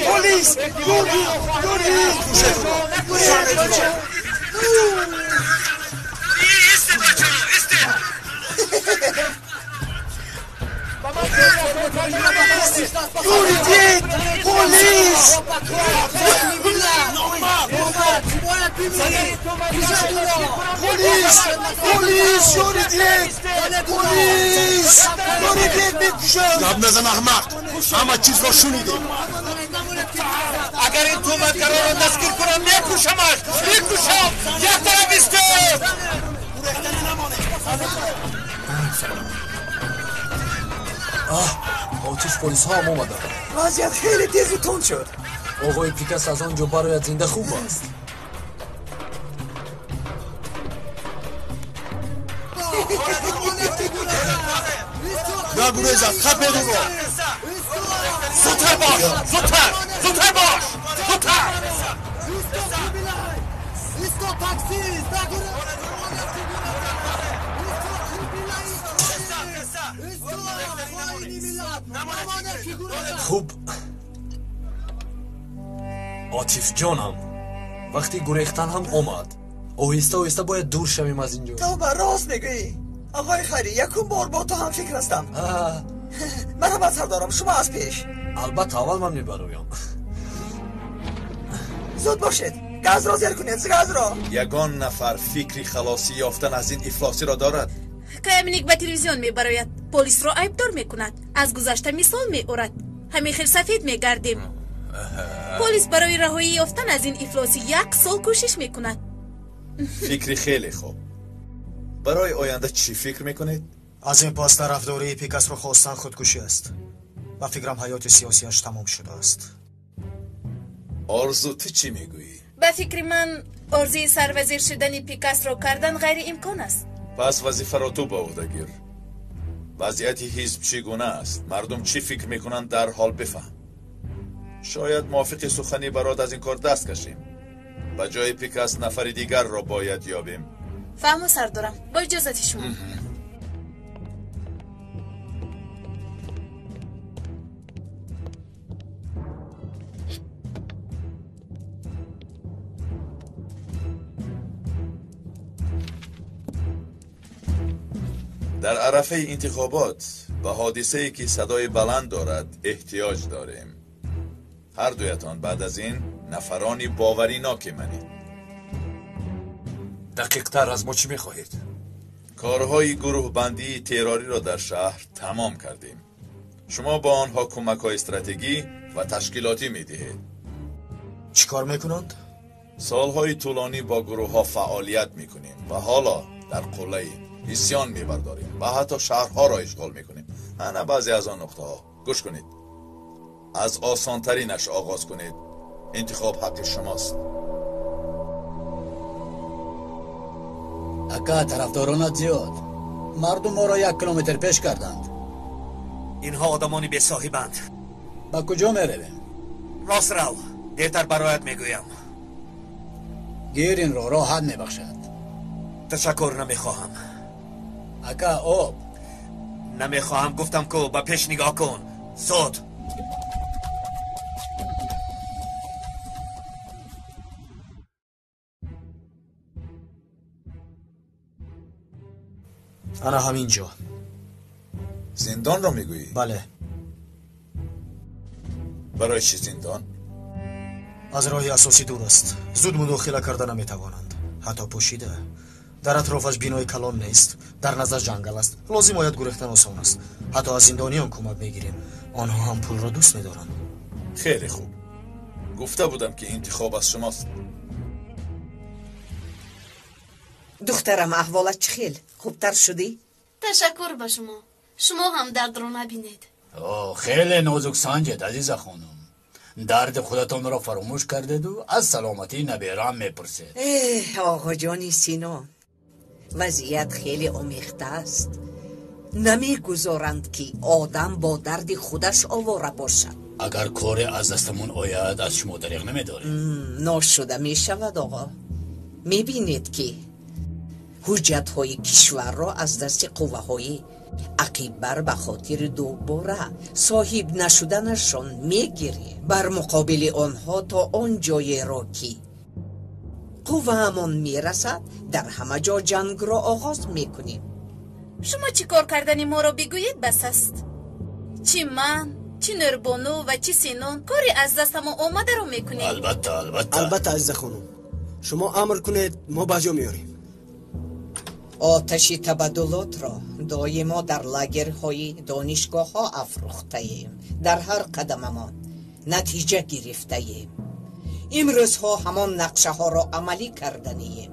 Полис! Георгий! Георгий! Кушед ӯро, занед ӯро! Истед, бачаҳо, истед. Юридит! Полис! Полис! Полис! Юридит! Полис! Юридит мекушад! Гап назан, аҳмақ! Ҳама чизро шунидем. Агар ин туҳматгаронро дастгир кунам, мекушамаш, мекушам. Як тараф истед. Аҳ, отиф, полисҳо ҳам омаданд. Вазъият хеле тезу тунд шуд. Оғои Пикас аз он ҷо барояд зинда хуб аст. Нагурезад, хапед ӯро! Зудтар бош, зудтар, зудтар бош, зудтар. Хуб, Отиф ҷонам, вақти гурехтан ҳам омад. Оҳиста оҳиста бояд дур шавем аз ин ҷо. Тавба, рост мегӯӣ. Оғои Хайрӣ, якум бор бо ту ҳамфикр ҳастам. Марҳамат сардорам, шумо аз пеш. Албатта, аввал ман мебароям. Зуд бошед, газро зер кунед, газро. Ягон нафар фикри халосӣ ёфтан аз ин ифлосиро дорад? Каямник ба телевизион мебарояд, полисро айбдор мекунад, аз гузашта мисол меорад. Ҳамин хел сафед мегардем. Полис барои раҳоӣ ёфтан аз ин ифлосӣ як сол кӯшиш мекунад. Фикри хеле хуб. Барои оянда чӣ фикр мекунед? Аз ин пас тарафдории Пикасро хостан худкушӣ аст. Ба фикрам ҳаёти сиёсиаш тамом шудааст. Орзу, ту чӣ мегӯӣ? Ба фикри ман, орзуи сарвазир шудани Пикасро кардан ғайриимкон аст. Пас вазифаро ту ба уҳда гир. Вазъияти ҳизб чӣ гуна аст? Мардум чӣ фикр мекунанд, дарҳол бифаҳм. Шояд мувофиқи сухани барот аз ин кор даст кашем. Ба ҷои Пикас нафари дигарро бояд ёбем. Фаҳму, сардорам, бо иҷозати шумо. Дар арафаи интихобот Ба ҳодисае ки садои баланд дорад эҳтиёҷ дорем. Ҳар дуятон баъд аз ин нафарони бовариноки манед. Дақиқтар аз мо чӣ мехоҳед? Корҳои гурӯҳбандии террориро дар шаҳр тамом кардем. Шумо бо онҳо кӯмакҳои стратегӣ ва ташкилотӣ медиҳед. Чӣ кор мекунанд? Солҳои тӯлонӣ бо гурӯҳҳо фаъолият мекунем ва ҳоло дар қуллаи исьён мебардорем ва ҳатто шаҳрҳоро ишғол мекунем. Ана баъзе аз он нуқтаҳо. Гӯш кунед. Аз осонтаринаш оғоз кунед. Интихоб ҳаққи шумост. Ака, тарафдоронат зиёд. Мардум моро 1 километр пеш карданд. Инҳо одамони бесоҳибанд. Ба куҷо меравем? Рост рав, дертар бароят мегӯям. Гир инро, роҳат мебахшад. Ташаккур, намехоҳам. Ака, об. Намехоҳам, гуфтам ку, ба пеш нигоҳ кун. Зуд. Ана ҳамин ҷо. Зиндонро мегӯӣ? Бале. Барои чӣ зиндон? Аз роҳи асосӣ дур аст. Зуд мудохила карда наметавонанд. Ҳатто пӯшида. Дар атрофаш бинои калон нест. Дар наздаш ҷангал аст. Лозим ояд гурехтан осон аст. Ҳатто аз зиндониён кӯмак мегирем. Онҳо ҳам пулро дӯст медоранд. Хеле хуб. Гуфта будам ки интихоб аз шумост. Духтарам, аҳволат чӣ хел? Хубтар шудӣ? Ташаккур ба шумо. Шумо ҳам дардро набинед. Хеле нозук санҷед, азиза хонум. Дарди худатонро фаромӯш кардеду аз саломатии набераам мепурсед. Эҳ, оғоҷони Сино, вазъият хеле омехта аст. Намегузоранд ки одам бо дарди худаш овора бошад. Агар коре аз дастамон ояд, аз шумо дариғ намедорем. Ношуда мешавад, оғо. Мебинед ки ҳуҷҷатҳои кишварро аз дасти қувваҳои ақиббар ба хотири дубора соҳиб нашуданашон мегирем. Бар муқобили онҳо то он ҷоеро ки қувваамон мерасад, дар ҳама ҷо ҷангро оғоз мекунем. Шумо чӣ кор кардани моро бигӯед, бас аст. Чӣ ман, чӣ Нурбону ва чӣ Синон кори аз дастамон омадаро мекунем. Албатта, албатта. Албатта, азиза хонум, шумо амр кунед, мо ба ҷо меорем. Оташи табаддулотро доимо дар лагерҳои донишгоҳҳо афрӯхтаем. Дар ҳар қадамамон натиҷа гирифтаем. Имрӯзҳо ҳамон нақшаҳоро амалӣ карданием.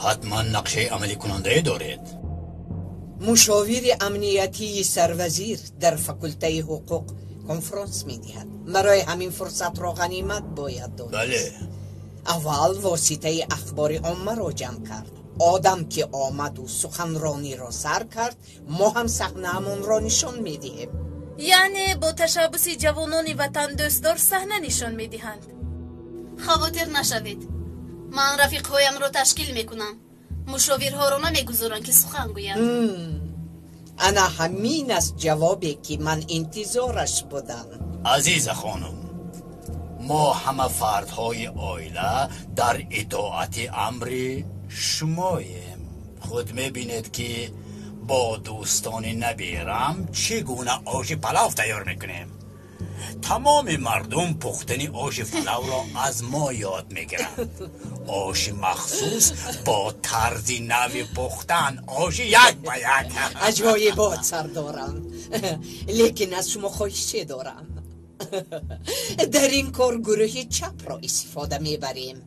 Ҳатман нақшаи амаликунандае доред. Мушовири амниятии сарвазир дар факултаи ҳуқуқ конфронс медиҳад. Барои ҳамин фурсатро ғанимат бояд дод. Бале. Аввал воситаи ахбори оммаро ҷамъ кард. Одам ки омаду суханрониро сар кард, мо ҳам саҳнаамонро нишон медиҳем. Яъне бо ташаббуси ҷавонони ватандӯстдор саҳна нишон медиҳанд. Хавотир нашавед. Ман рафиқҳоямро ташкил мекунам. Мушовирҳоро намегузорам ки сухан гӯянд. Ана ҳамин аст ҷавобе ки ман интизораш будам. Азиза хонум, мо ҳама фардҳои оила дар итоати амри шумоем. Худ мебинед ки бо дӯстони набирам чӣ гуна оши палав тайёр мекунем. Тамоми мардум пухтани оши палавро аз мо ёд мегиранд. Оши махсус бо тарзи нави пухтан, оши як ба як. Аҷоибот, сардорам. Лекин аз шумо хоҳише дорам. Дар ин кор гурӯҳи чапро истифода мебарем.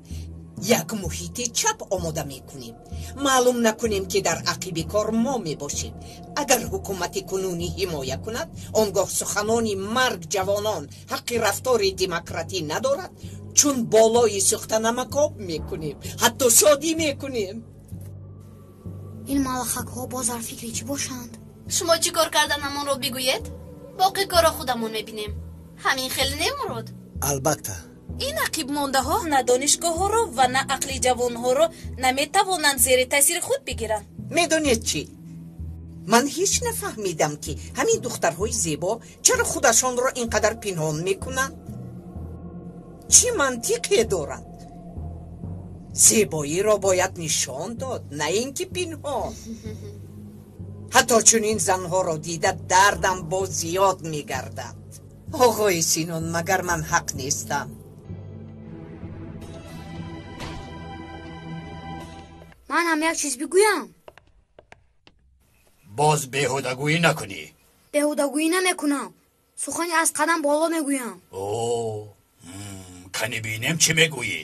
Як муҳити чап омода мекунем. Маълум накунем ки дар ақиби кор мо мебошем. Агар ҳукумати кунунӣ ҳимоя кунад, он гоҳ суханони марг ҷавонон ҳаққи рафтори демократӣ надорад, чун болои сӯхта намакоб мекунем, ҳатто шодӣ мекунем. Ин малахакҳо боз дар фикри чӣ бошанд? Шумо чӣ кор карданамонро бигӯед, боқӣ корро худамон мебинем. Ҳамин хел не, Мурод? Албатта. Ин ақибмондаҳо на донишгоҳҳоро ва на ақли ҷавонҳоро наметавонанд зери таъсири худ бигиранд. Медонед чӣ? Ман ҳеҷ нафаҳмидам ки ҳамин духтарҳои зебо чаро худашонро ин қадар пинҳон мекунанд. Чӣ мантиқе дорад? Зебоиро бояд нишон дод, на ин ки пинҳон. Ҳатто чунин занҳоро дида дардам боз зиёд мегардад. Оғои Синон, магар ман ҳақ нестам? Ман ҳам як чиз бигӯям. Боз беҳудагӯӣ накунӣ. Беҳудагӯӣ намекунам. Сухани аз қадам боло мегӯям. О, кани бинем чӣ мегӯӣ?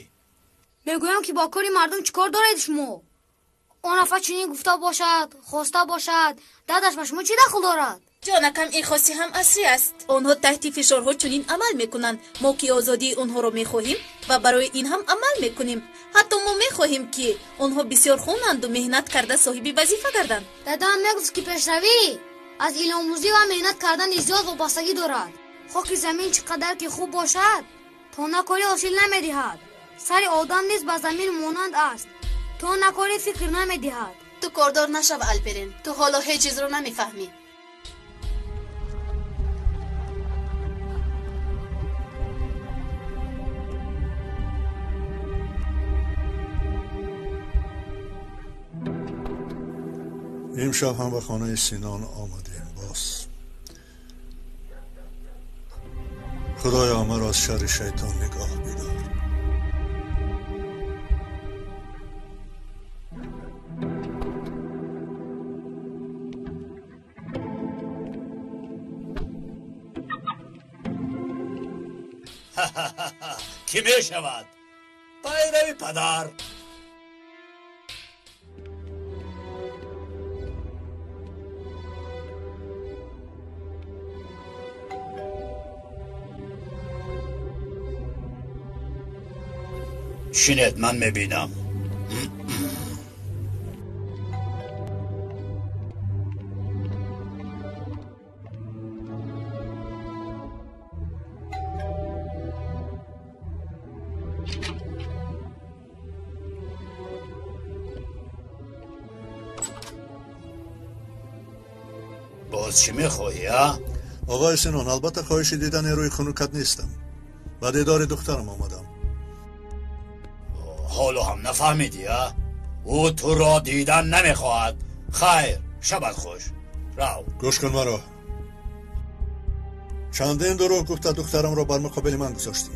Мегӯям ки бо кори мардум чӣ кор доред шумо? Он нафар чунин гуфта бошад, хоста бошад, дардаш ба шумо чӣ дахл дорад? Ҷонакам, ин хоси ҳам асрӣ аст. Онҳо таҳти фишорҳо чунин амал мекунанд. Мо ки озодии онҳоро мехоҳем ва барои ин ҳам амал мекунем. Ҳатто мо мехоҳем ки онҳо бисёр хонанду меҳнат карда соҳиби вазифа гарданд. Дадам мегуфт ки пешравӣ аз илмомӯзӣ ва меҳнат кардани зиёд вобастагӣ дорад. Хоки замин чӣ қадар ки хуб бошад, то накорӣ ҳосил намедиҳад. Сари одам низ ба замин монанд аст, то накорӣ фикр намедиҳад. Ту кордор нашав, Алперин. Ту ҳоло ҳеҷ чизро намефаҳмӣ. Имшаб ҳам ба хонаи Синон омадем боз. Худоё, маро аз шарри шайтон нигоҳ бидор. Кӣ мешавад? Пайрави падар. Шинед, ман мебинам. Боз чӣ мехоҳӣ, а? Оғои Синон, албатта хоҳиши дидани рӯи хунукат нестам. Ба дидори духтарам омадам. Ҳоло ҳам нафаҳмидӣ, а? Ӯ туро дидан намехоҳад. Хайр, шабат хуш. Рав. Гӯш кун маро. Чандин дурӯғ гуфта духтарамро бар муқобили ман гузоштӣ.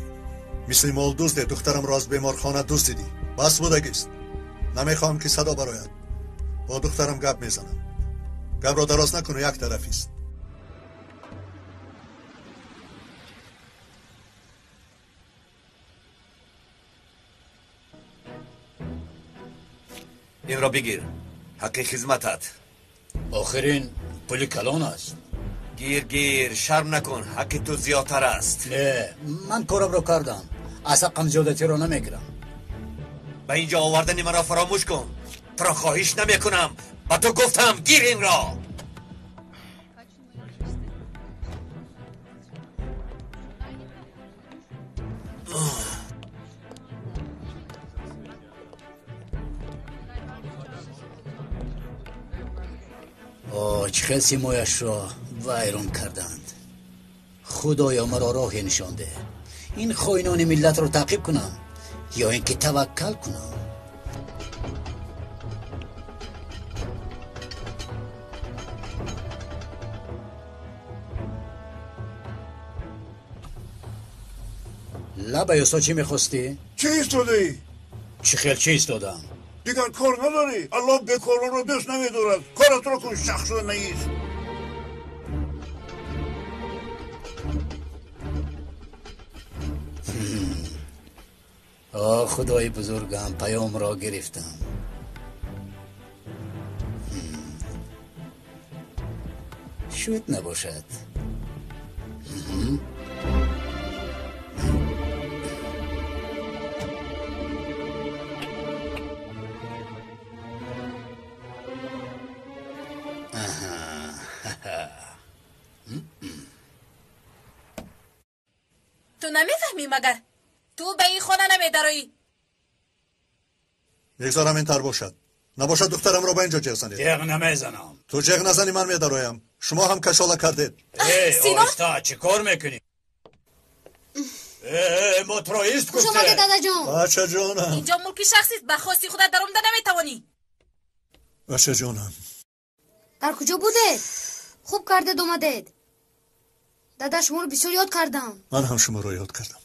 Мисли молдузде духтарамро аз беморхона дуздидӣ. Бас будагист. Намехоҳам ки садо барояд. Бо духтарам гап мезанам. Гапро дароз накуну, як тарафист. Инро бигир, ҳаққи хизматат. Охир ин пули калон аст. Гир, гир, шарм накун, ҳаққи ту зиёдтар аст. Не, ман корамро кардам. Аз ҳаққам зиёдатиро намегирам. Ба инҷо овардани маро фаромӯш кун. Туро хоҳиш намекунам. Ба ту гуфтам, гир инро. Чӣ хел симояшро вайрон карданд. Худоё, маро роҳе нишон деҳ. Ин хоинони миллатро таъқиб кунам ё ин ки таваккал кунам? Лабай, усто, чӣ мехостӣ? Чӣ истодаӣ? Чӣ хел чӣ истодам? Дигар кор надорӣ? Аллоҳ бекоронро дӯст намедорад. Коратро кун, шахсро наист. О, худои бузургам, паёмро гирифтам. Шуд набошад. Ту намефаҳмӣ магар? Ту ба ин хона намедароӣ. Мегзорам ин тар бошад. Набошад духтарамро ба инҷо ҷеғ занед. Ҷеғ намезанам. Ту ҷеғ назанӣ, ман медароям. Шумо ҳам кашола кардед. Эй, оҳиста, чӣ кор мекунӣ? Мо туро ист гуфтем. Хуш омадед, дадаҷон. Бачаҷонам. Инҷо мулки шахсист, ба хости худат даромада наметавонӣ. Бачаҷонам, Дар куҷо будед? Хуб кардед омадед. Дада, шуморо бисёр ёд кардам. Ман ҳам шуморо ёд кардам.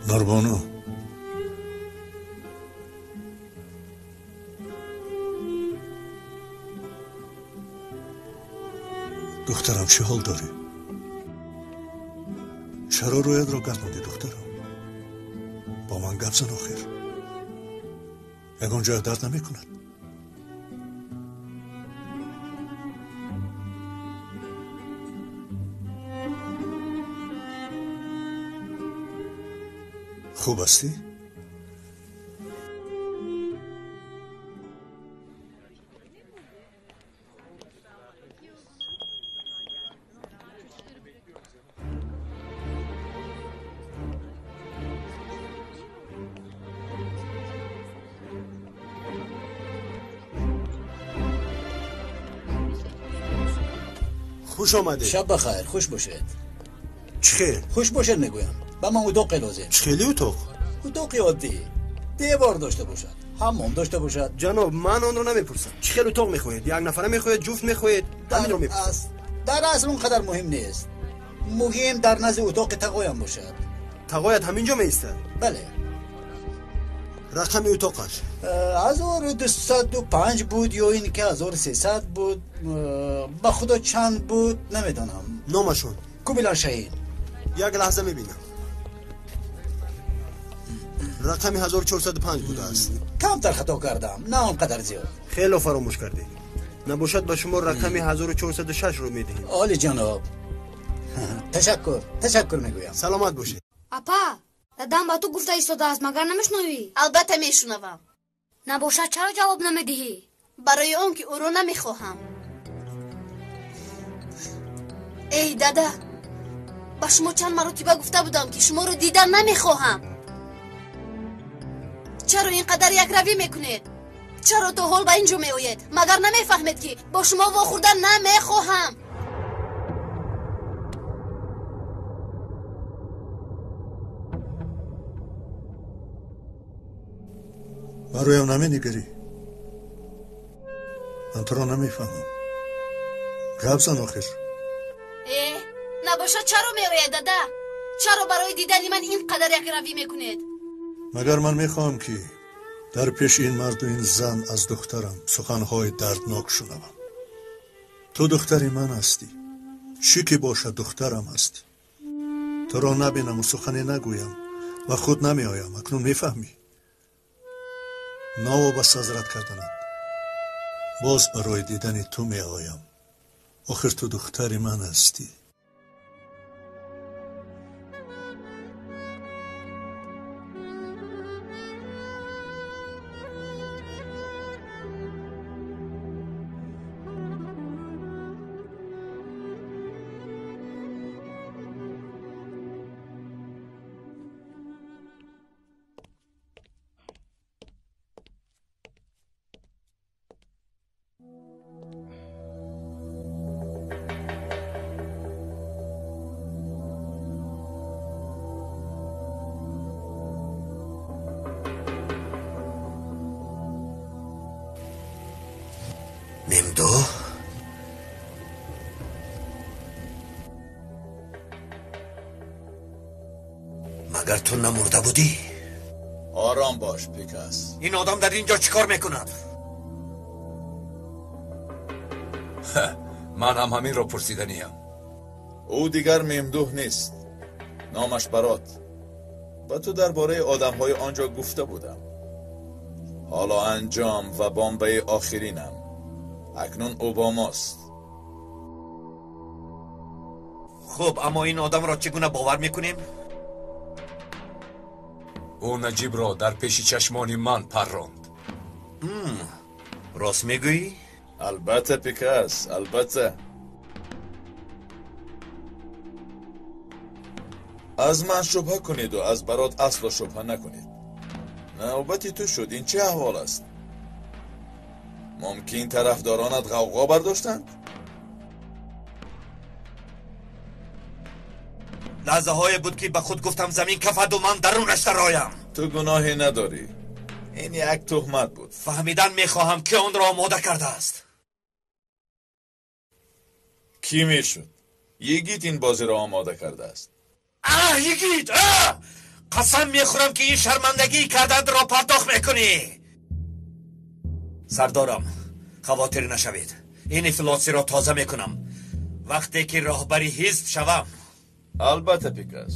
Нурбону, духтарам, чӣ ҳол дорӣ? Чаро рӯятро гардондӣ, духтарам? Бо ман гап зан охир. Ягон ҷоя дард намекунад? Хуб ҳастӣ? Хуш омадед. Шаб бахайр, хуш бошед. Чӣ хел? Хуш бошед мегӯям. Ба ман утоқе лозим. Чӣ хели утоқ? Утоқи оддӣ. Девор дошта бошад, ҳаммом дошта бошад. Ҷаноб, ман онро намепурсам. Чӣ хел утоқ мехоҳед? Як нафара мехоҳед, ҷуфт мехоҳед? Ҳаминро мепурсам. Дар асл он қадар муҳим нест. Муҳим дар назди утоқи тағоям бошад. Тағоят ҳамин ҷо меистад? Бале. Рақами утоқаш? 1205 буд ё ин ки 1300 буд. Ба худо чанд буд намедонам. Номашон? Кубилан Шаҳин. Як лаҳза мебинам. Рақами 1405 будааст. Камтар хато кардам, на он қадар зиёд. Хело фаромӯш кардед. Набошад ба шумо рақами 1406-ро медиҳем. Оли ҷаноб. Ташаккур, ташаккур мегӯям. Саломат бошед. Апа, дадам ба ту гуфта истодааст, магар намешунавӣ? Албатта мешунавам. Набошад чаро ҷавоб намедиҳӣ? Барои он ки ӯро намехоҳам. Эй дада, ба шумо чанд маротиба гуфта будам, ки шуморо дидан намехоҳам. Чаро ин қадар якравӣ мекунед? Чаро то ҳол ба ин ҷо меоед? Магар намефаҳмед, ки бо шумо вохӯрдан намехоҳам? Ба рӯям наменигарӣ? Ман туро намефаҳмам. Гап зан охир. Э, набошад чаро меояд, дада? Чаро барои дидани ман ин қадар якравӣ мекунед? Магар ман мехоҳам, ки дар пеши ин марду ин зан аз духтарам суханҳои дарднок шунавам. Ту духтари ман ҳастӣ. Чӣ ки бошад, духтарам ҳастӣ. Туро набинаму сухане нагӯям ва худ намеоям. Акнун мефаҳмӣ? Новобаста аз рад карданат боз барои дидани ту меоям. Охир ту духтари ман ҳастӣ. Мемдо? Магар ту намурда будӣ? Ором бош, Пикас. Ин одам дар ин ҷо чӣ кор мекунад? Ман ҳам ҳаминро пурсиданиям. Ӯ дигар Мемдуҳ нест. Номаш Барот. Ба ту дар бораи одамҳои он ҷо гуфта будам. Ҳоло анҷом ва бомбаи охиринам. Акнун ӯ бо мост. Хуб, аммо ин одамро чӣ гуна бовар мекунем? Ӯ Наҷибро дар пеши чашмони ман парронд. Рост мегӯӣ? Албатта, Пикас, албатта. Аз ман шубҳа кунеду аз Барот асло шубҳа накунед. Навбати ту шуд. Ин чӣ аҳвол аст? Мумкин тарафдоронат ғавғо бардоштанд? Лаҳзаҳое буд, ки ба худ гуфтам замин кафаду ман дарунаш дароям. Ту гуноҳе надорӣ. Ин як туҳмат буд. Фаҳмидан мехоҳам, ки онро омода кардааст. Кӣ мешуд? Йигит ин бозиро омода кардааст. Аҳ, Йигит! Аҳ! Қасам мехӯрам, ки ин шармандагии карданро пардохт мекунӣ. Сардорам, хавотир нашавед. Ин ифлосиро тоза мекунам. Вақте ки роҳбари ҳизб шавам. Албатта, Пикас.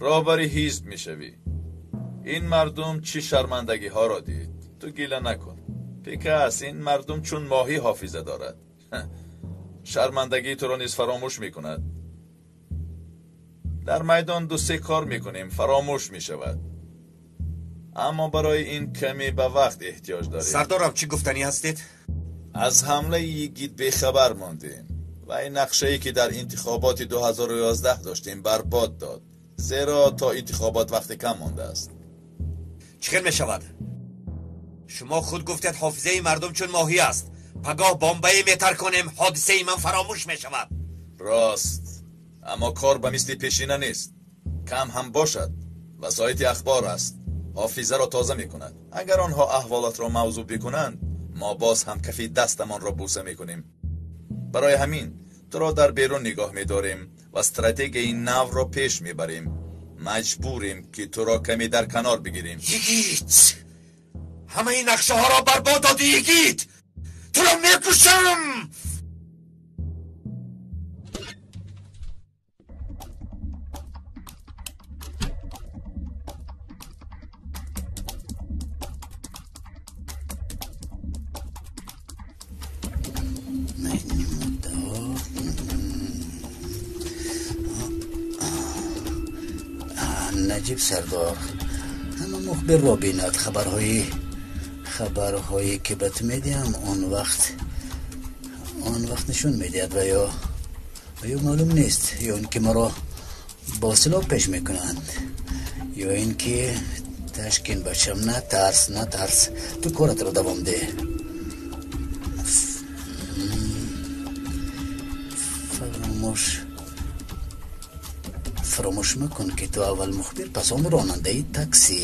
Роҳбари ҳизб мешавӣ. Ин мардум чӣ шармандагиҳоро дид. Ту гила накун. Пикас, ин мардум чун моҳӣ ҳофиза дорад. Шармандагии туро низ фаромӯш мекунад. Дар майдон ду-се кор мекунем, фаромӯш мешавад. Аммо барои ин каме ба вақт эҳтиёҷ дорем. Сардорам, чӣ гуфтанӣ ҳастед? Аз ҳамлаи Йигит бехабар мондем ва ин нақшае, ки дар интихоботи 2011 доштем, барбод дод. Зеро то интихобот вақти кам мондааст. Чӣ хел мешавад? Шумо худ гуфтед ҳофизаи мардум чун моҳӣ аст. Пагоҳ бомбае метарконем, ҳодисаи ман фаромӯш мешавад. Рост. Аммо кор ба мисли пешина нест. Кам ҳам бошад, васоити ахбор аст. Ҳофизаро тоза мекунад. Агар онҳо аҳволотро мавзӯъ бикунанд, мо боз ҳам кафи дастамонро бӯса мекунем. Барои ҳамин туро дар берун нигоҳ медорем ва стратегияи навро пеш мебарем. Маҷбурем, ки туро каме дар канор бигирем. Йигит! Ҳамаи нақшаҳоро барбод додӣ, Йигит! Туро мекушам! Наҷиб сардор, ҳама мухбирро бинад. Хабарҳое ки ба ту медиҳам, он вақт нишон медиҳад ва ё маълум нест, ё ин ки маро бо силоҳ пеш мекунанд, ё ин ки ташкин бачам, натарс, натарс, ту коратро давом деҳ. Фаромӯш макун, ки ту аввал мухбир, пас он ронандаи таксӣ.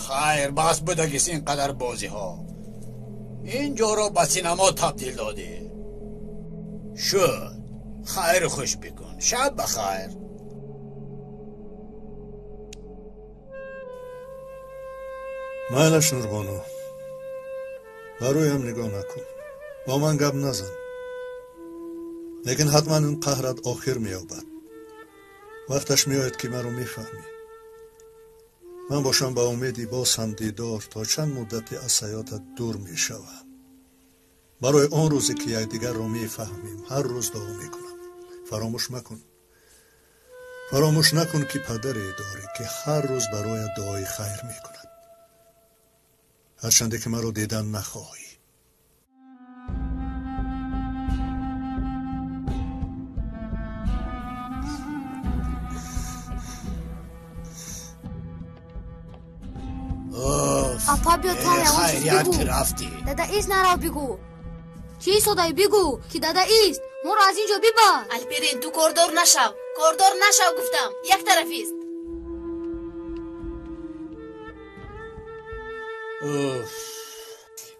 Хайр, бас будагист ин қадар бозиҳо. Ин ҷоро ба синамо табдил додӣ. Шуд. Хайру хуш бикун. Шаб ба хайр. Майлаш, Нурбону, ба рӯям нигоҳ накун, бо ман гап назан. Лекин ҳатман ин қаҳрат охир меёбад. Вақташ меояд, ки маро мефаҳмӣ. Ман бошам ба умеди боз ҳам дидор то чанд муддате аз ҳаётат дур мешавам. Барои он рӯзе, ки якдигарро мефаҳмем, ҳар рӯз дуо мекунам. Фаромӯш макун. Фаромӯш накун, ки падаре дорӣ, ки ҳар рӯз бароят дуои хайр мекунад. Ҳарчанде ки маро дидан нахоҳӣ. Апа, биё, ту ҳам ягон чиз Хайрият, бигӯ. ки рафтӣ. Дада ист, нарав, бигӯ. Чӣ истодаӣ, бигӯ, ки дада ист, моро аз ин ҷо бибар. Алперин, ту кордор нашав, кордор нашав, гуфтам. Як тарафист.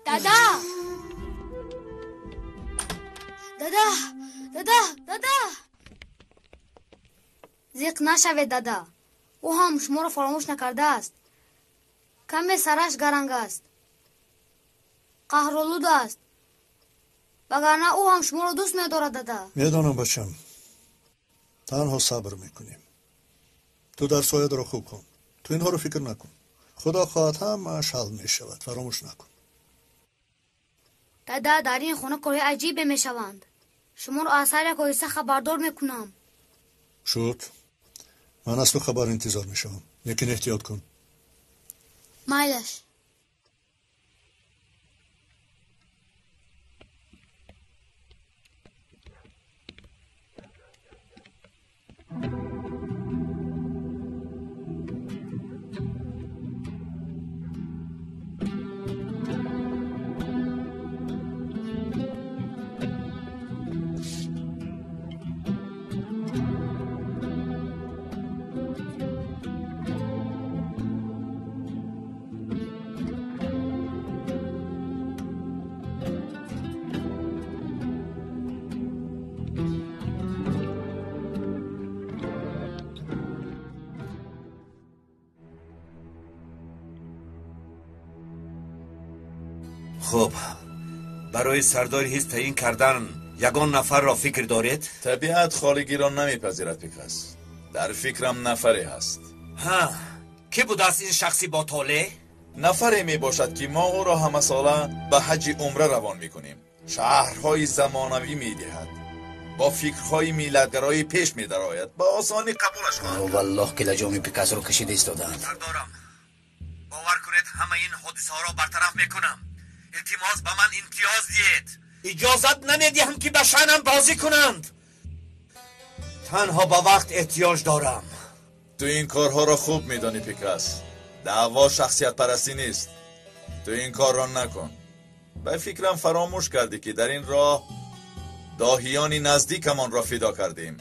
Дада, дада, дада, дада, зиқ нашавед, дада. Ӯ ҳам шуморо фаромӯш накардааст. Каме сараш гаранг аст, қаҳролуд аст, вагарна ӯ ҳам шуморо дӯст медорад, дада. Медонам, бачам. Танҳо сабр мекунем. Ту дарсҳоятро хуб хон. Ту инҳоро фикр накун. Худо хоҳад, ҳамааш ҳал мешавад. Фаромӯш накун. Дада, дар ин хона корҳои аҷибе мешаванд. Шуморо аз ҳар як ҳодиса хабардор мекунам. Шуд. Ман аз ту хабар интизор мешавам. Лекин эҳтиёт кун. Майлаш. Хуб, барои сардори ҳизб таъин кардан ягон нафарро фикр доред? Табиат холигиро намепазирад, Пикас. Дар фикрам нафаре ҳаст. Ҳа, кӣ будааст ин шахси ботолеъ? Нафаре мебошад, ки мо ӯро ҳамасола ба ҳаҷи умра равон мекунем. Шаҳрҳои замонавӣ медиҳад, бо фикрҳои миллатгароӣ пеш медарояд, ба осонӣ қабулаш хоҳанд. Валлоҳ, ки лаҷоми Пикасро кашида истодаанд. Сардорам, бовар кунед, ҳама ин ҳодисаҳоро бартараф мекунам. Илтимос, ба ман имтиёз диҳед. Иҷозат намедиҳам, ки ба шаънам бозӣ кунанд. Танҳо ба вақт эҳтиёҷ дорам. Ту ин корҳоро хуб медонӣ, Пикас. Даъво шахсиятпарастӣ нест. Ту ин корро накун. Ба фикрам фаромӯш кардӣ, ки дар ин роҳ доҳиёни наздикамонро фидо кардем.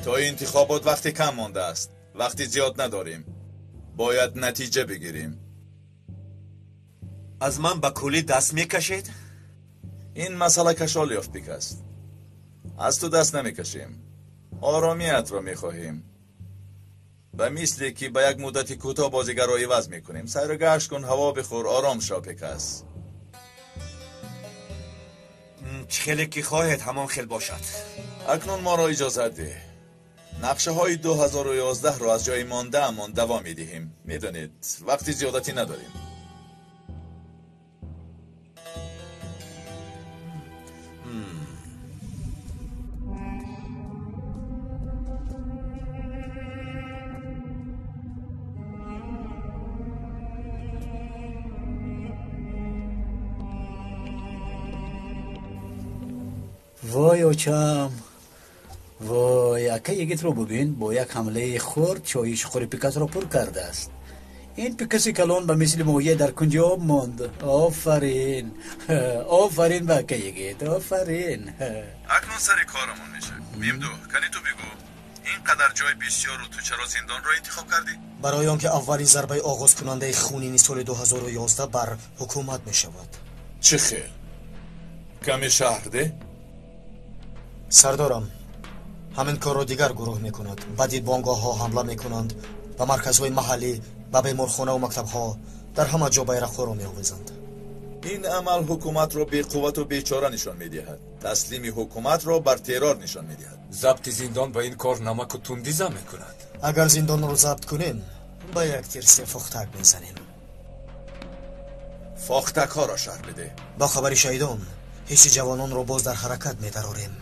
То интихобот вақти кам мондааст. Вақти зиёд надорем. Бояд натиҷа бигирем. Аз ман ба куллӣ даст мекашед? Ин масъала кашол ёфт, Пикас. Аз ту даст намекашем. Оромиятро мехоҳем. Ба мисле ки ба як муддати кӯтоҳ бозигарро иваз мекунем. Сайру гашт кун, ҳаво бихӯр, ором шав, Пикас. Чӣ хеле ки хоҳед, ҳамон хел бошад. Акнун моро иҷозат деҳ. Нақшаҳои 2011-ро аз ҷои мондаамон давом медиҳем. Медонед, вақти зиёдатӣ надорем. Вой очам, вой, ака йигитро бубин, бо як ҳамлаи хурд чои шуқури Пикасро пур кардааст. Ин Пикаси калон ба мисли моҳия дар кунҷи об монд. Офарин, офарин ба ака йигит, офарин. Акнун сари корамон мешавем. Мимду, кани ту бигӯ, ин қадар ҷои бисёру ту чаро зиндонро интихоб кардӣ? Барои он ки аввалин зарбаи оғозкунандаи хунини соли 2011 бар ҳукумат мешавад. Чӣ хел? Каме шаҳр де? Сардорам, ҳамин корро дигар гурӯҳ мекунад. Ба дидбонгоҳҳо ҳамла мекунанд, ба марказҳои маҳаллӣ, ба беморхонаву мактабҳо, дар ҳама ҷо байрақҳоро меовезанд. Ин амал ҳукуматро беқуввату бечора нишон медиҳад. Таслими ҳукуматро бар террор нишон медиҳад. Забти зиндон ба ин кор намаку тундӣ зам мекунад. Агар зиндонро забт кунем, ба як тир се фохтак мезанем. Фохтакҳоро шарҳ бидеҳ. Бо хабари шаҳидон ҳисси ҷавононро боз дар ҳаракат медарорем.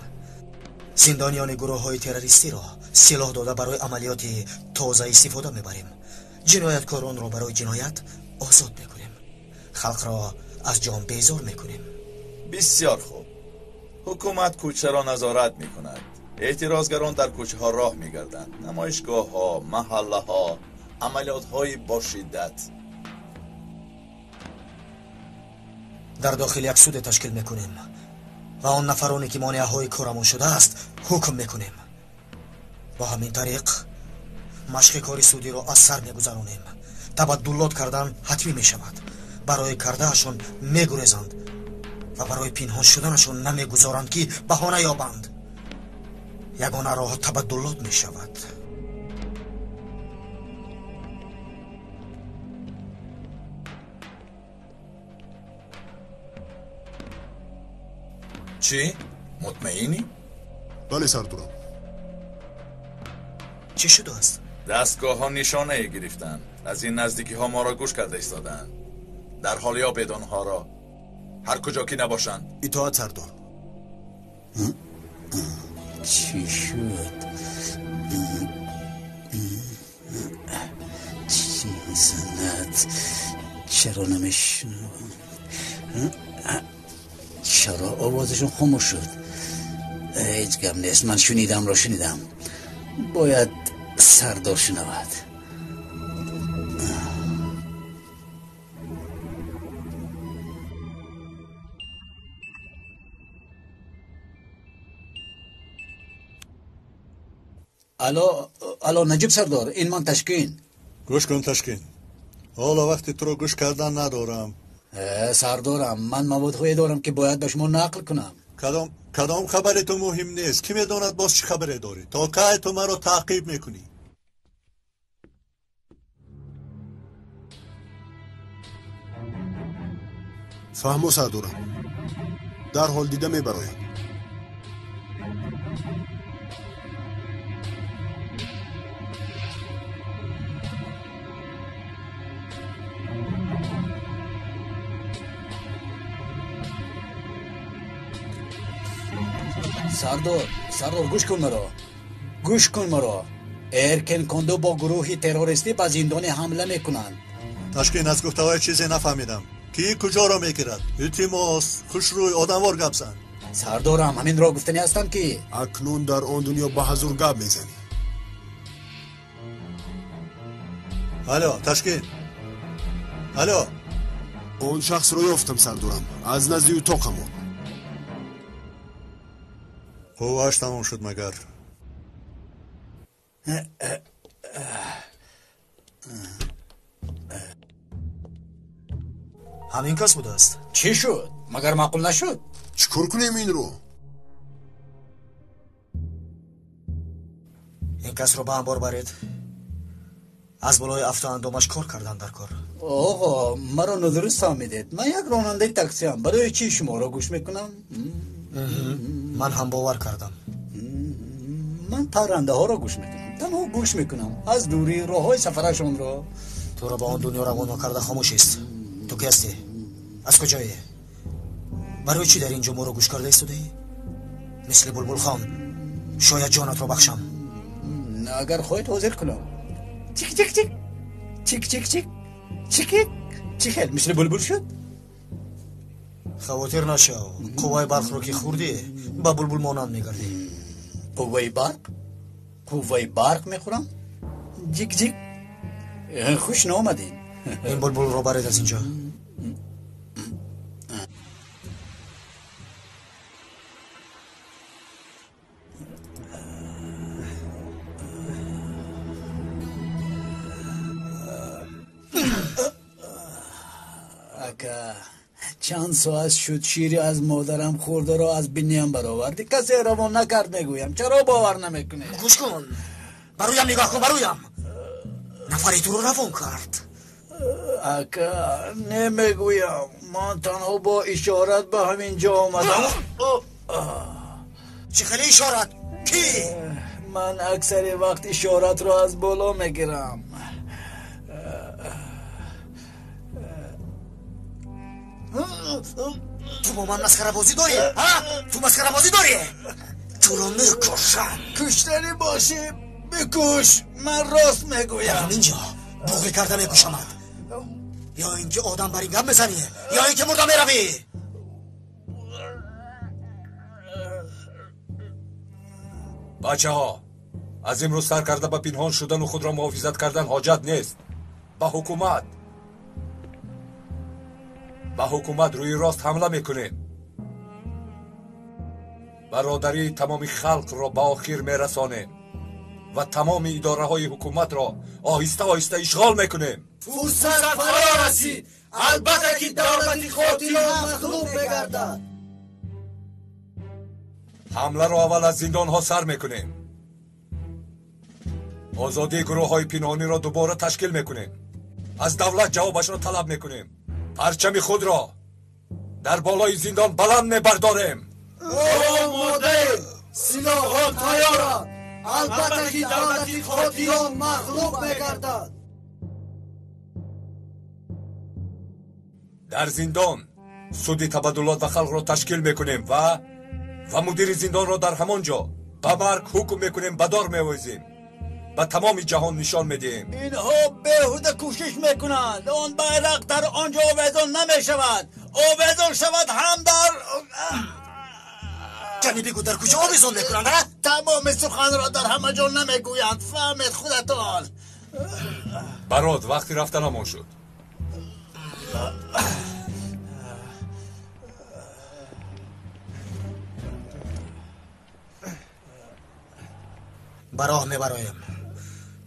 Зиндониёни гурӯҳҳои террористиро силоҳ дода барои амалиёти тоза истифода мебарем. Ҷинояткоронро барои ҷиноят озод мекунем. Халқро аз ҷон безор мекунем. Бисёр хуб. Ҳукумат кӯчаро назорат мекунад. Эътирозгарон дар кӯчаҳо роҳ мегарданд. Намоишгоҳҳо, маҳаллаҳо, амалиётҳои бошиддат. Дар дохил як суде ташкил мекунем ва он нафароне ки монеаҳои корамон шудааст ҳукм мекунем. Бо ҳамин тариқ машқи кори судиро аз сар мегузаронем. Табаддулот кардан ҳатмӣ мешавад. Барои кардаашон мегурезанд ва барои пинҳон шуданашон намегузоранд, ки баҳона ёбанд. Ягона роҳ табаддулот мешавад. Чӣ? Мутмаинӣ? Бале, сардорам. Чӣ шудааст? Дастгоҳҳо нишонае гирифтанд. Аз ин наздикиҳо моро гӯш карда истодаанд. Дар ҳол ёбед онҳоро, ҳар куҷо ки набошанд. Итоат, сардор. Чӣ шуд? Чаро намешунавам? Чаро овозашон хомӯш шуд? Ҳеҷ гап нест, ман шунидамро шунидам. Бояд сардор шунавад. Алло, алло, Наҷиб сардор, ин ман Ташкин. Гӯш кун, Ташкин, ҳоло вақти туро гӯш кардан надорам. Сардорам, ман маводҳое дорам, ки бояд ба шумо нақл кунам. Кадом хабари ту муҳим нест. Кӣ медонад боз чӣ хабаре дорӣ? То кай ту маро таъқиб мекунӣ? Фаҳмо, сардорам, дарҳол дида мебароям. Сардор, сардор, гӯш кун маро, гӯш кун маро. Эркен Кондо бо гурӯҳи террористӣ ба зиндоне ҳамла мекунанд. Ташкин, аз гуфтаҳои чизе нафаҳмидам. Кӣ куҷоро мегирад? Илтимос, хушрӯй, одамвор гап зан. Сардорам, ҳаминро гуфтанӣ ҳастам, ки акнун дар он дунё ба ҳазур гап мезанӣ. Алло, Ташкин, алло. Он шахсро ёфтам, сардорам, аз назди утоқамон. Қуввааш тамом шуд магар? Ҳамин кас будааст. Чӣ шуд? Магар маъқул нашуд? Чӣ кор кунем инро? Ин касро ба анбор баред. Аз болои афтоандомаш кор кардан дар кор. Оғо, маро нодуруст фаҳмидед. Ман як ронандаи таксиам. Барои чӣ шуморо гӯш мекунам? Ман ҳам бовар кардам. Ман паррандаҳоро гӯш мекунам, танҳо гӯш мекунам, аз дурӣ роҳҳои сафарашонро. Туро ба он дунё равона карда хомӯшист. Ту ки ҳастӣ? Аз куҷоӣ? Барои чӣ дар ин ҷо моро гӯш карда истодаӣ? Мисли Булбулхон, шояд ҷонатро бахшам. Агар хоҳед, ҳозир кунам. Чик чик чик чик чик чик чик. Чӣ хел мисли булбул шуд? Хавотир нашав, қувваи барқро ки хӯрдӣ, ба булбул монанд мегардӣ. Қувваи барқ? Қувваи барқ мехӯрам? Ҷик ҷик. Хуш наомадед. Ин булбулро баред аз инҷо. Ака, чанд соат шуд шири аз модарам хӯрдаро аз биниям баровардӣ. Касе равон накард, мегӯям. Чаро бовар намекунед? Гӯш кун, ба рӯям нигоҳ кун, ба рӯям. Нафаре туро равон кард. Ака, намегӯям. Ман танҳо бо ишорат ба ҳамин ҷо омадам. Чӣ хеле ишорат? Кӣ? Ман аксари вақт ишоратро аз боло мегирам. Ту бо ман масхарабозӣ дорӣ? Ту масхарабозӣ дорӣ? Туро мекушам. Куштанӣ бошӣ, бикуш. Ман рост мегӯям. Ҳаминҷо буғӣ карда мекушамад. Ё ин ки одам бар ин гап мезанӣ, ё ин ки мурда меравӣ. Бачаҳо, аз имрӯз сар карда ба пинҳон шудану худро муҳофизат кардан ҳоҷат нест. Ба ҳукумат рӯи рост ҳамла мекунем. Бародарии тамоми халқро ба охир мерасонем ва тамоми идораҳои ҳукуматро оҳиста оҳиста ишғол мекунем. Фурсат фаро расид. Албатта ки давлати қотилон мағлуб мегардад. Ҳамларо аввал аз зиндонҳо сар мекунем. Озодии гурӯҳҳои пинҳониро дубора ташкил мекунем. Аз давлат ҷавобашро талаб мекунем. Парчами худро дар болои зиндон баланд мебардорем. Омодаем, силоҳҳо тайёранд. Албатта ки давлати қотилон мағлуб мегардад. Дар зиндон суди табаддулот ва халқро ташкил мекунем ва мудири зиндонро дар ҳамон ҷо ба марг ҳукм мекунем, ба дор меовезем. ба тамоми ҷаҳон нишон медиҳем. Инҳо беҳуда кӯшиш мекунанд. Он байрақ дар он ҷо овезон намешавад. Овезон шавад ҳам дар Кани бигӯ, дар куҷо овезон мекунанд? Тамоми суханро дар ҳама ҷо намегӯянд. Фаҳмед худатон. Барод, вақти рафтанамон шуд. Ба роҳ мебароем.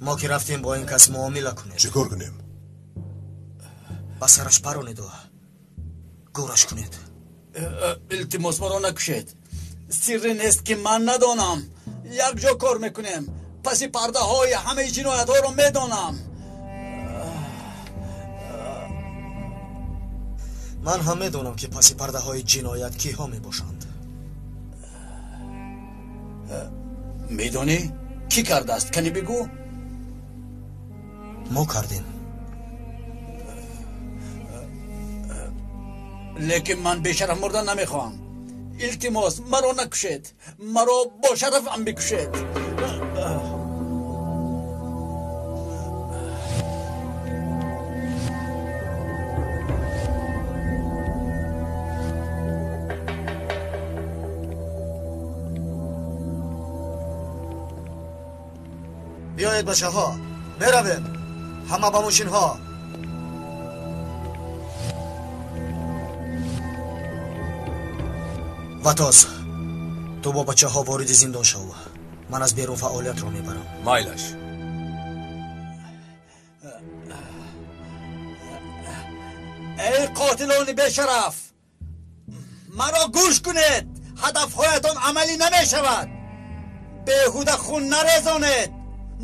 Мо ки рафтем, бо ин кас муомила кунем. Чӣ кор кунем? Ба сараш паронеду гӯраш кунед. Илтимос, маро накушед. Сирре нест, ки ман надонам. Якҷо кор мекунем. Паси пардаҳои ҳамаи ҷиноятҳоро медонам. Ман ҳам медонам, ки паси пардаҳои ҷиноят киҳо мебошанд. Медонӣ, кӣ кардааст? Кани бигӯ. Мо кардем. Лекин ман бешараф мурдан намехоҳам. Илтимос, маро накушед. Маро бо шарафам бикушед. Биёед, бачаҳо, меравем. Ҳама ба мошинҳо. Ватоз, ту бо бачаҳо вориди зиндон шав. Ман аз берун фаъолиятро мебарам. Майлаш. Эй қотилони бешараф, маро гӯш кунед. Ҳадафҳоятон амалӣ намешавад. Беҳуда хун нарезонед.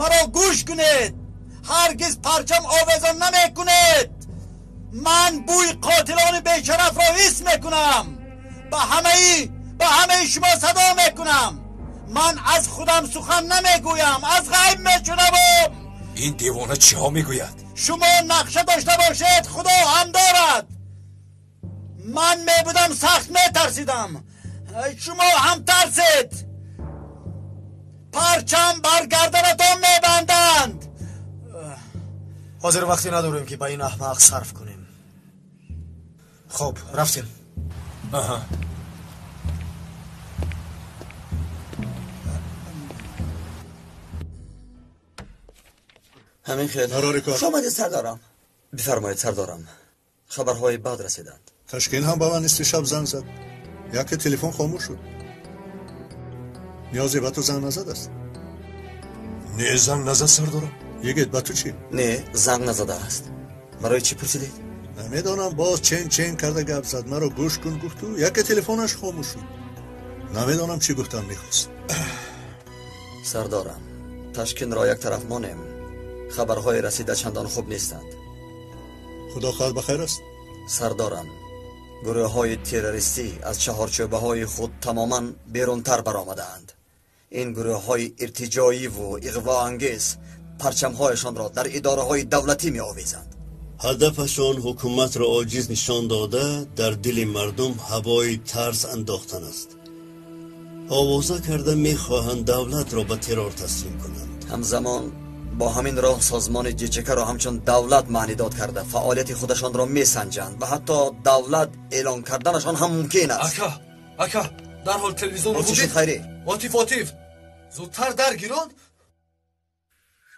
Маро гӯш кунед. Ҳаргиз парчам овезон намекунед. Ман бӯи қотилони бешарафро ҳис мекунам. Ба ҳамаи шумо садо мекунам. Ман аз худам сухан намегӯям, аз ғайб мешунавам. Ин девона чиҳо мегӯяд? Шумо нақша дошта бошед, худо ҳам дорад. Ман мебудам, сахт метарсидам. Шумо ҳам тарсед. Парчам бар гарданатон мебанданд. Ҳозир вақте надорем, ки ба ин аҳмақ сарф кунем. Хоб, рафтем. Аҳа. Ҳамин хел. Хуш омадед, сардарам. Бифармоед, сардарам, хабарҳои бад расиданд. Ташкин ҳам ба ман нисфи шаб занг зад. Яке телефон хомӯш шуд. Ниёзе ба ту занг назадааст? Не, занг назад, сардорам. Йигит, ба ту чӣ? Не, занг назадааст. Барои чӣ пурсидед? Намедонам, боз чен чен карда гап зад. Маро гӯш кун гуфту яке телефонаш хомӯш шуд. Намедонам, чӣ гуфтан мехост. Сардорам, Ташкинро як тараф монем. Хабарҳои расида чандон хуб нестанд. Худо хоҳад, ба хайр аст. Сардорам, гурӯҳҳои террористӣ аз чаҳорчӯбаҳои худ тамоман берунтар баромадаанд. Ин гурӯҳҳои иртиҷоиву иғвоангез парчамҳояшонро дар идораҳои давлатӣ меовезанд. Ҳадафашон ҳукуматро оҷиз нишон дода, дар дили мардум ҳавои тарс андохтан аст. Овоза карда мехоҳанд давлатро ба террор таслим кунанд. Ҳамзамон бо ҳамин роҳ созмони ҷчкро ҳамчун давлат маънидод карда, фаъолияти худашонро месанҷанд ва ҳатто давлат эълон карданашон ҳам мумкин аст. Ака, ака, дарҳол телевизионро чӣ шуд, Хайрӣ? Отиф, Отиф, зудтар даргирон.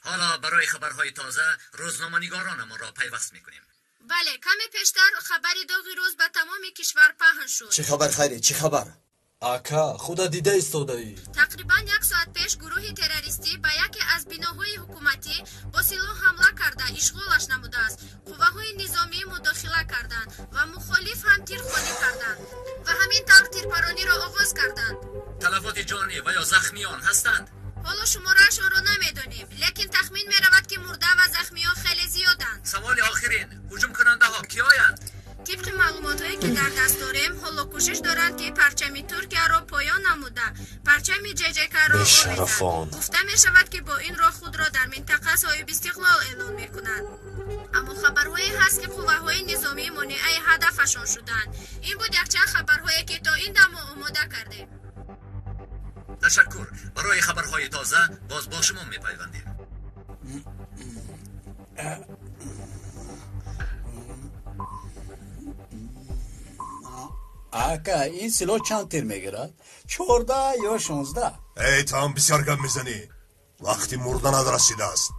Ҳоло барои хабарҳои тоза рӯзноманигоронамонро пайваст мекунем. Бале, каме пештар хабари доғи рӯз ба тамоми кишвар паҳн шуд. Чӣ хабар, Хайрӣ, чӣ хабар? Ака, худа дида истодаӣ. Тақрибан як соат пеш гурӯҳи террористӣ ба яке аз биноҳои ҳукуматӣ бо силоҳ ҳамла карда, ишғолаш намудааст. Қувваҳои низомӣ мудохила карданд ва мухолиф ҳам тирхонӣ карданд ва ҳамин тавр тирпарониро оғоз карданд. Талафоти ҷонӣ ва ё захмиён ҳастанд? Ҳоло шумораашонро намедонем, лекин тахмин меравад, ки мурда ва захмиён хеле зиёданд. Саволи охирин: ҳуҷумкунандаҳо киёянд? Тибқи маълумотҳое, ки дар даст дорем, ҳоло кӯшиш доранд, ки парчами Туркияро поён намуда, парчами ҷҷкро Бешарафон. Гуфта мешавад, ки бо ин роҳ худро дар минтақа соҳиби истиқлол эълон мекунанд. Аммо хабарҳое ҳаст, ки қувваҳои низомӣ монеаи ҳадафашон шуданд. Ин буд якчанд хабарҳое, ки то ин дам мо омода кардем. Ташаккур. Барои хабарҳои тоза боз бо шумо мепайвандем. Ака, ин силоҳ чанд тир мегирад? 14 ё 16? Эй, ту ҳам бисёр гап мезанӣ. Вақти мурданат расидааст.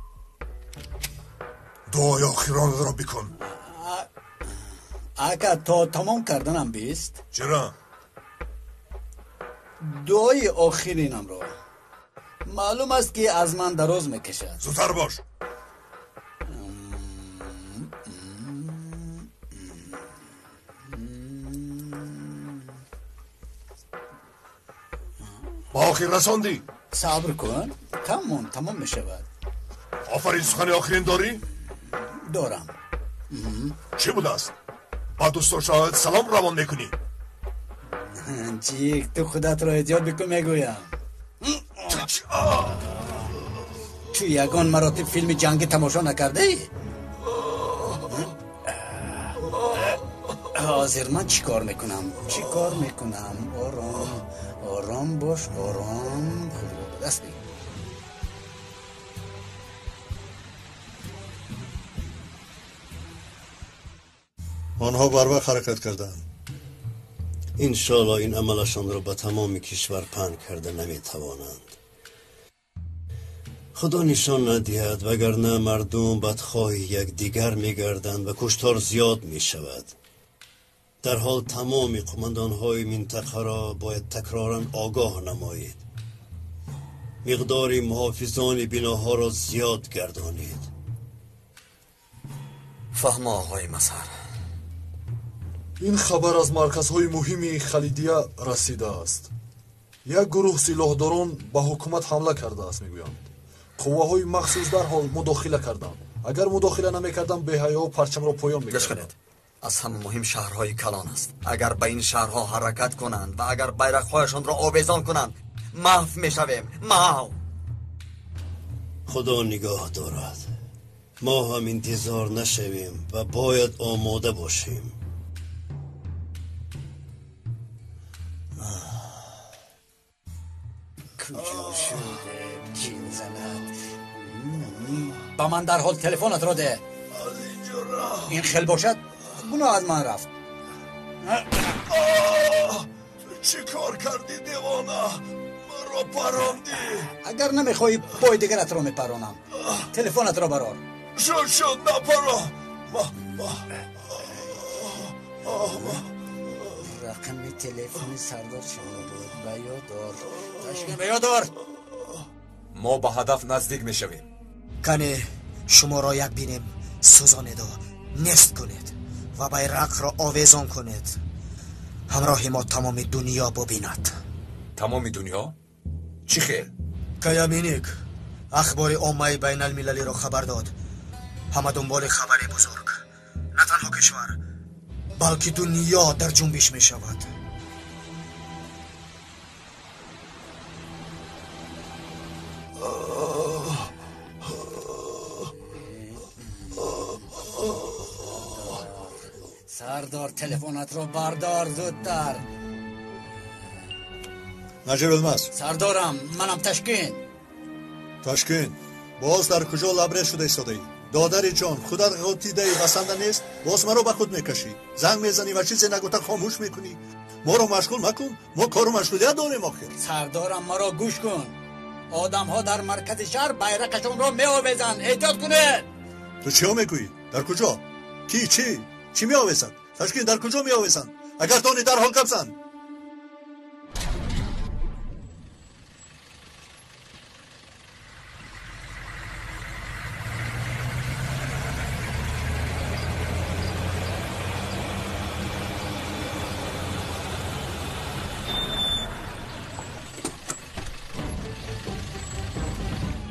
Дуои охиронатро бикун. Ака, то тамом карданам 20. Чаро? Дуои охиринамро. Маълум аст, ки аз ман дароз мекашад. Зудтар бош. Ба охир расондӣ? Сабр кун, кам монд, тамом мешавад. Офарин, сухани охирин дорӣ? Дорам. Чӣ будааст? Ба дӯстдоштаҳоят салом равон мекунӣ? Ҷик, ту худатро эҳтиёт бикун, мегӯям. Ту ягон маротиб филми ҷангӣ тамошо накардаӣ? Ҳозир ман чӣ кор мекунам? Чӣ кор мекунам? Ором, ором бош, ором, худро ба даст бигир. Онҳо барвақт ҳаракат карданд. Иншоалло ин амалашонро ба тамоми кишвар паҳн карда наметавонанд. Худо нишон надиҳад, вагарна мардум бадхоҳи якдигар мегарданд ва куштор зиёд мешавад. Дар ҳол тамоми қумандонҳои минтақаро бояд такроран огоҳ намоед. Миқдори муҳофизони биноҳоро зиёд гардонед. Фаҳмо, оғои Мазҳар. Ин хабар аз марказҳои муҳими Халидия расидааст. Як гурӯҳ силоҳдорон ба ҳукумат ҳамла кардааст, мегӯянд. Қувваҳои махсус дарҳол мудохила карданд. Агар мудохила намекарданд, беҳаё парчамро поён мекарданд. Аз ҳама муҳим шаҳрҳои калон аст. Агар ба ин шаҳрҳо ҳаракат кунанд ва агар байрақҳояшонро овезон кунанд, маҳв мешавем. Маҳв. Худо нигоҳ дорад. Мо ҳам интизор нашавем ва бояд омода бошем. Куҷо шуде, ҷин занад? Ба ман дарҳол телефонатро деҳ. Ин хел бошад, гуноҳ аз ман рафт. Чӣ кор кардӣ, девона? Маро парондӣ. Агар намехоҳӣ, пой дигаратро мепаронам. Телефонатро барор. Шуд, шуд, напаро. Рақами телефони сардор чӣ буд? Ба ёд дор. Ташкент, ба ёд дор. Мо ба ҳадаф наздик мешавем. Кане шуморо як бинем, сӯзонеду нест кунед ва байрақро овезон кунед. Ҳамроҳи мо тамоми дунё бубинад. Тамоми дунё? Чӣ хел? Каяминик ахбори оммаи байналмилалиро хабар дод. Ҳама дунболи хабари бузург. На танҳо кишвар, балки дунё дар ҷунбиш мешавад. Сардор, телефонатро бардор зудтар. Наҷиб Илмаз. Сардорам, манам Ташкент. Ташкент, боз дар куҷо лабрез шуда истодаӣ? Додари ҷон, худат ғотидаӣ, басанда нест, боз маро ба худ мекашӣ. Занг мезанӣ ва чизе нагуфта хомӯш мекунӣ. Моро машғул макун, мо кору машғулият дорем охир. Сардорам, маро гӯш кун. Одамҳо дар маркази шаҳр байрақашонро меовезанд. Эҳтиёт кунед. Ту чиҳо мегӯӣ? Дар куҷо? Ки, чӣ? Чӣ меовезанд? Ташкент, дар куҷо меовезанд? Агар донӣ, дарҳол гап зан.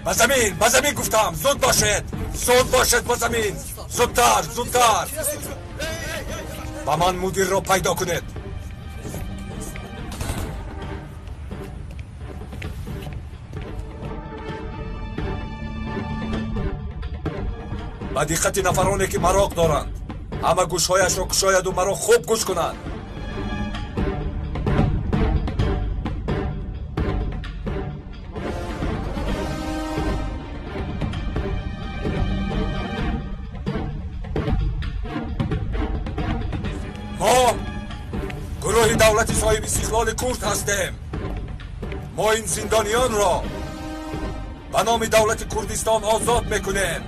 Ба замин, ба замин гуфтам, зуд бошед, зуд бошед, ба замин, зудтар, зудтар. Ба ман мудирро пайдо кунед. Ба диққати нафароне ки мароқ доранд, ҳама гӯшҳояшро кушояду маро хуб гӯш кунанд. давлати соҳиби истиқлоли курд ҳастем. Мо ин зиндониёнро ба номи давлати Курдистон озод мекунем.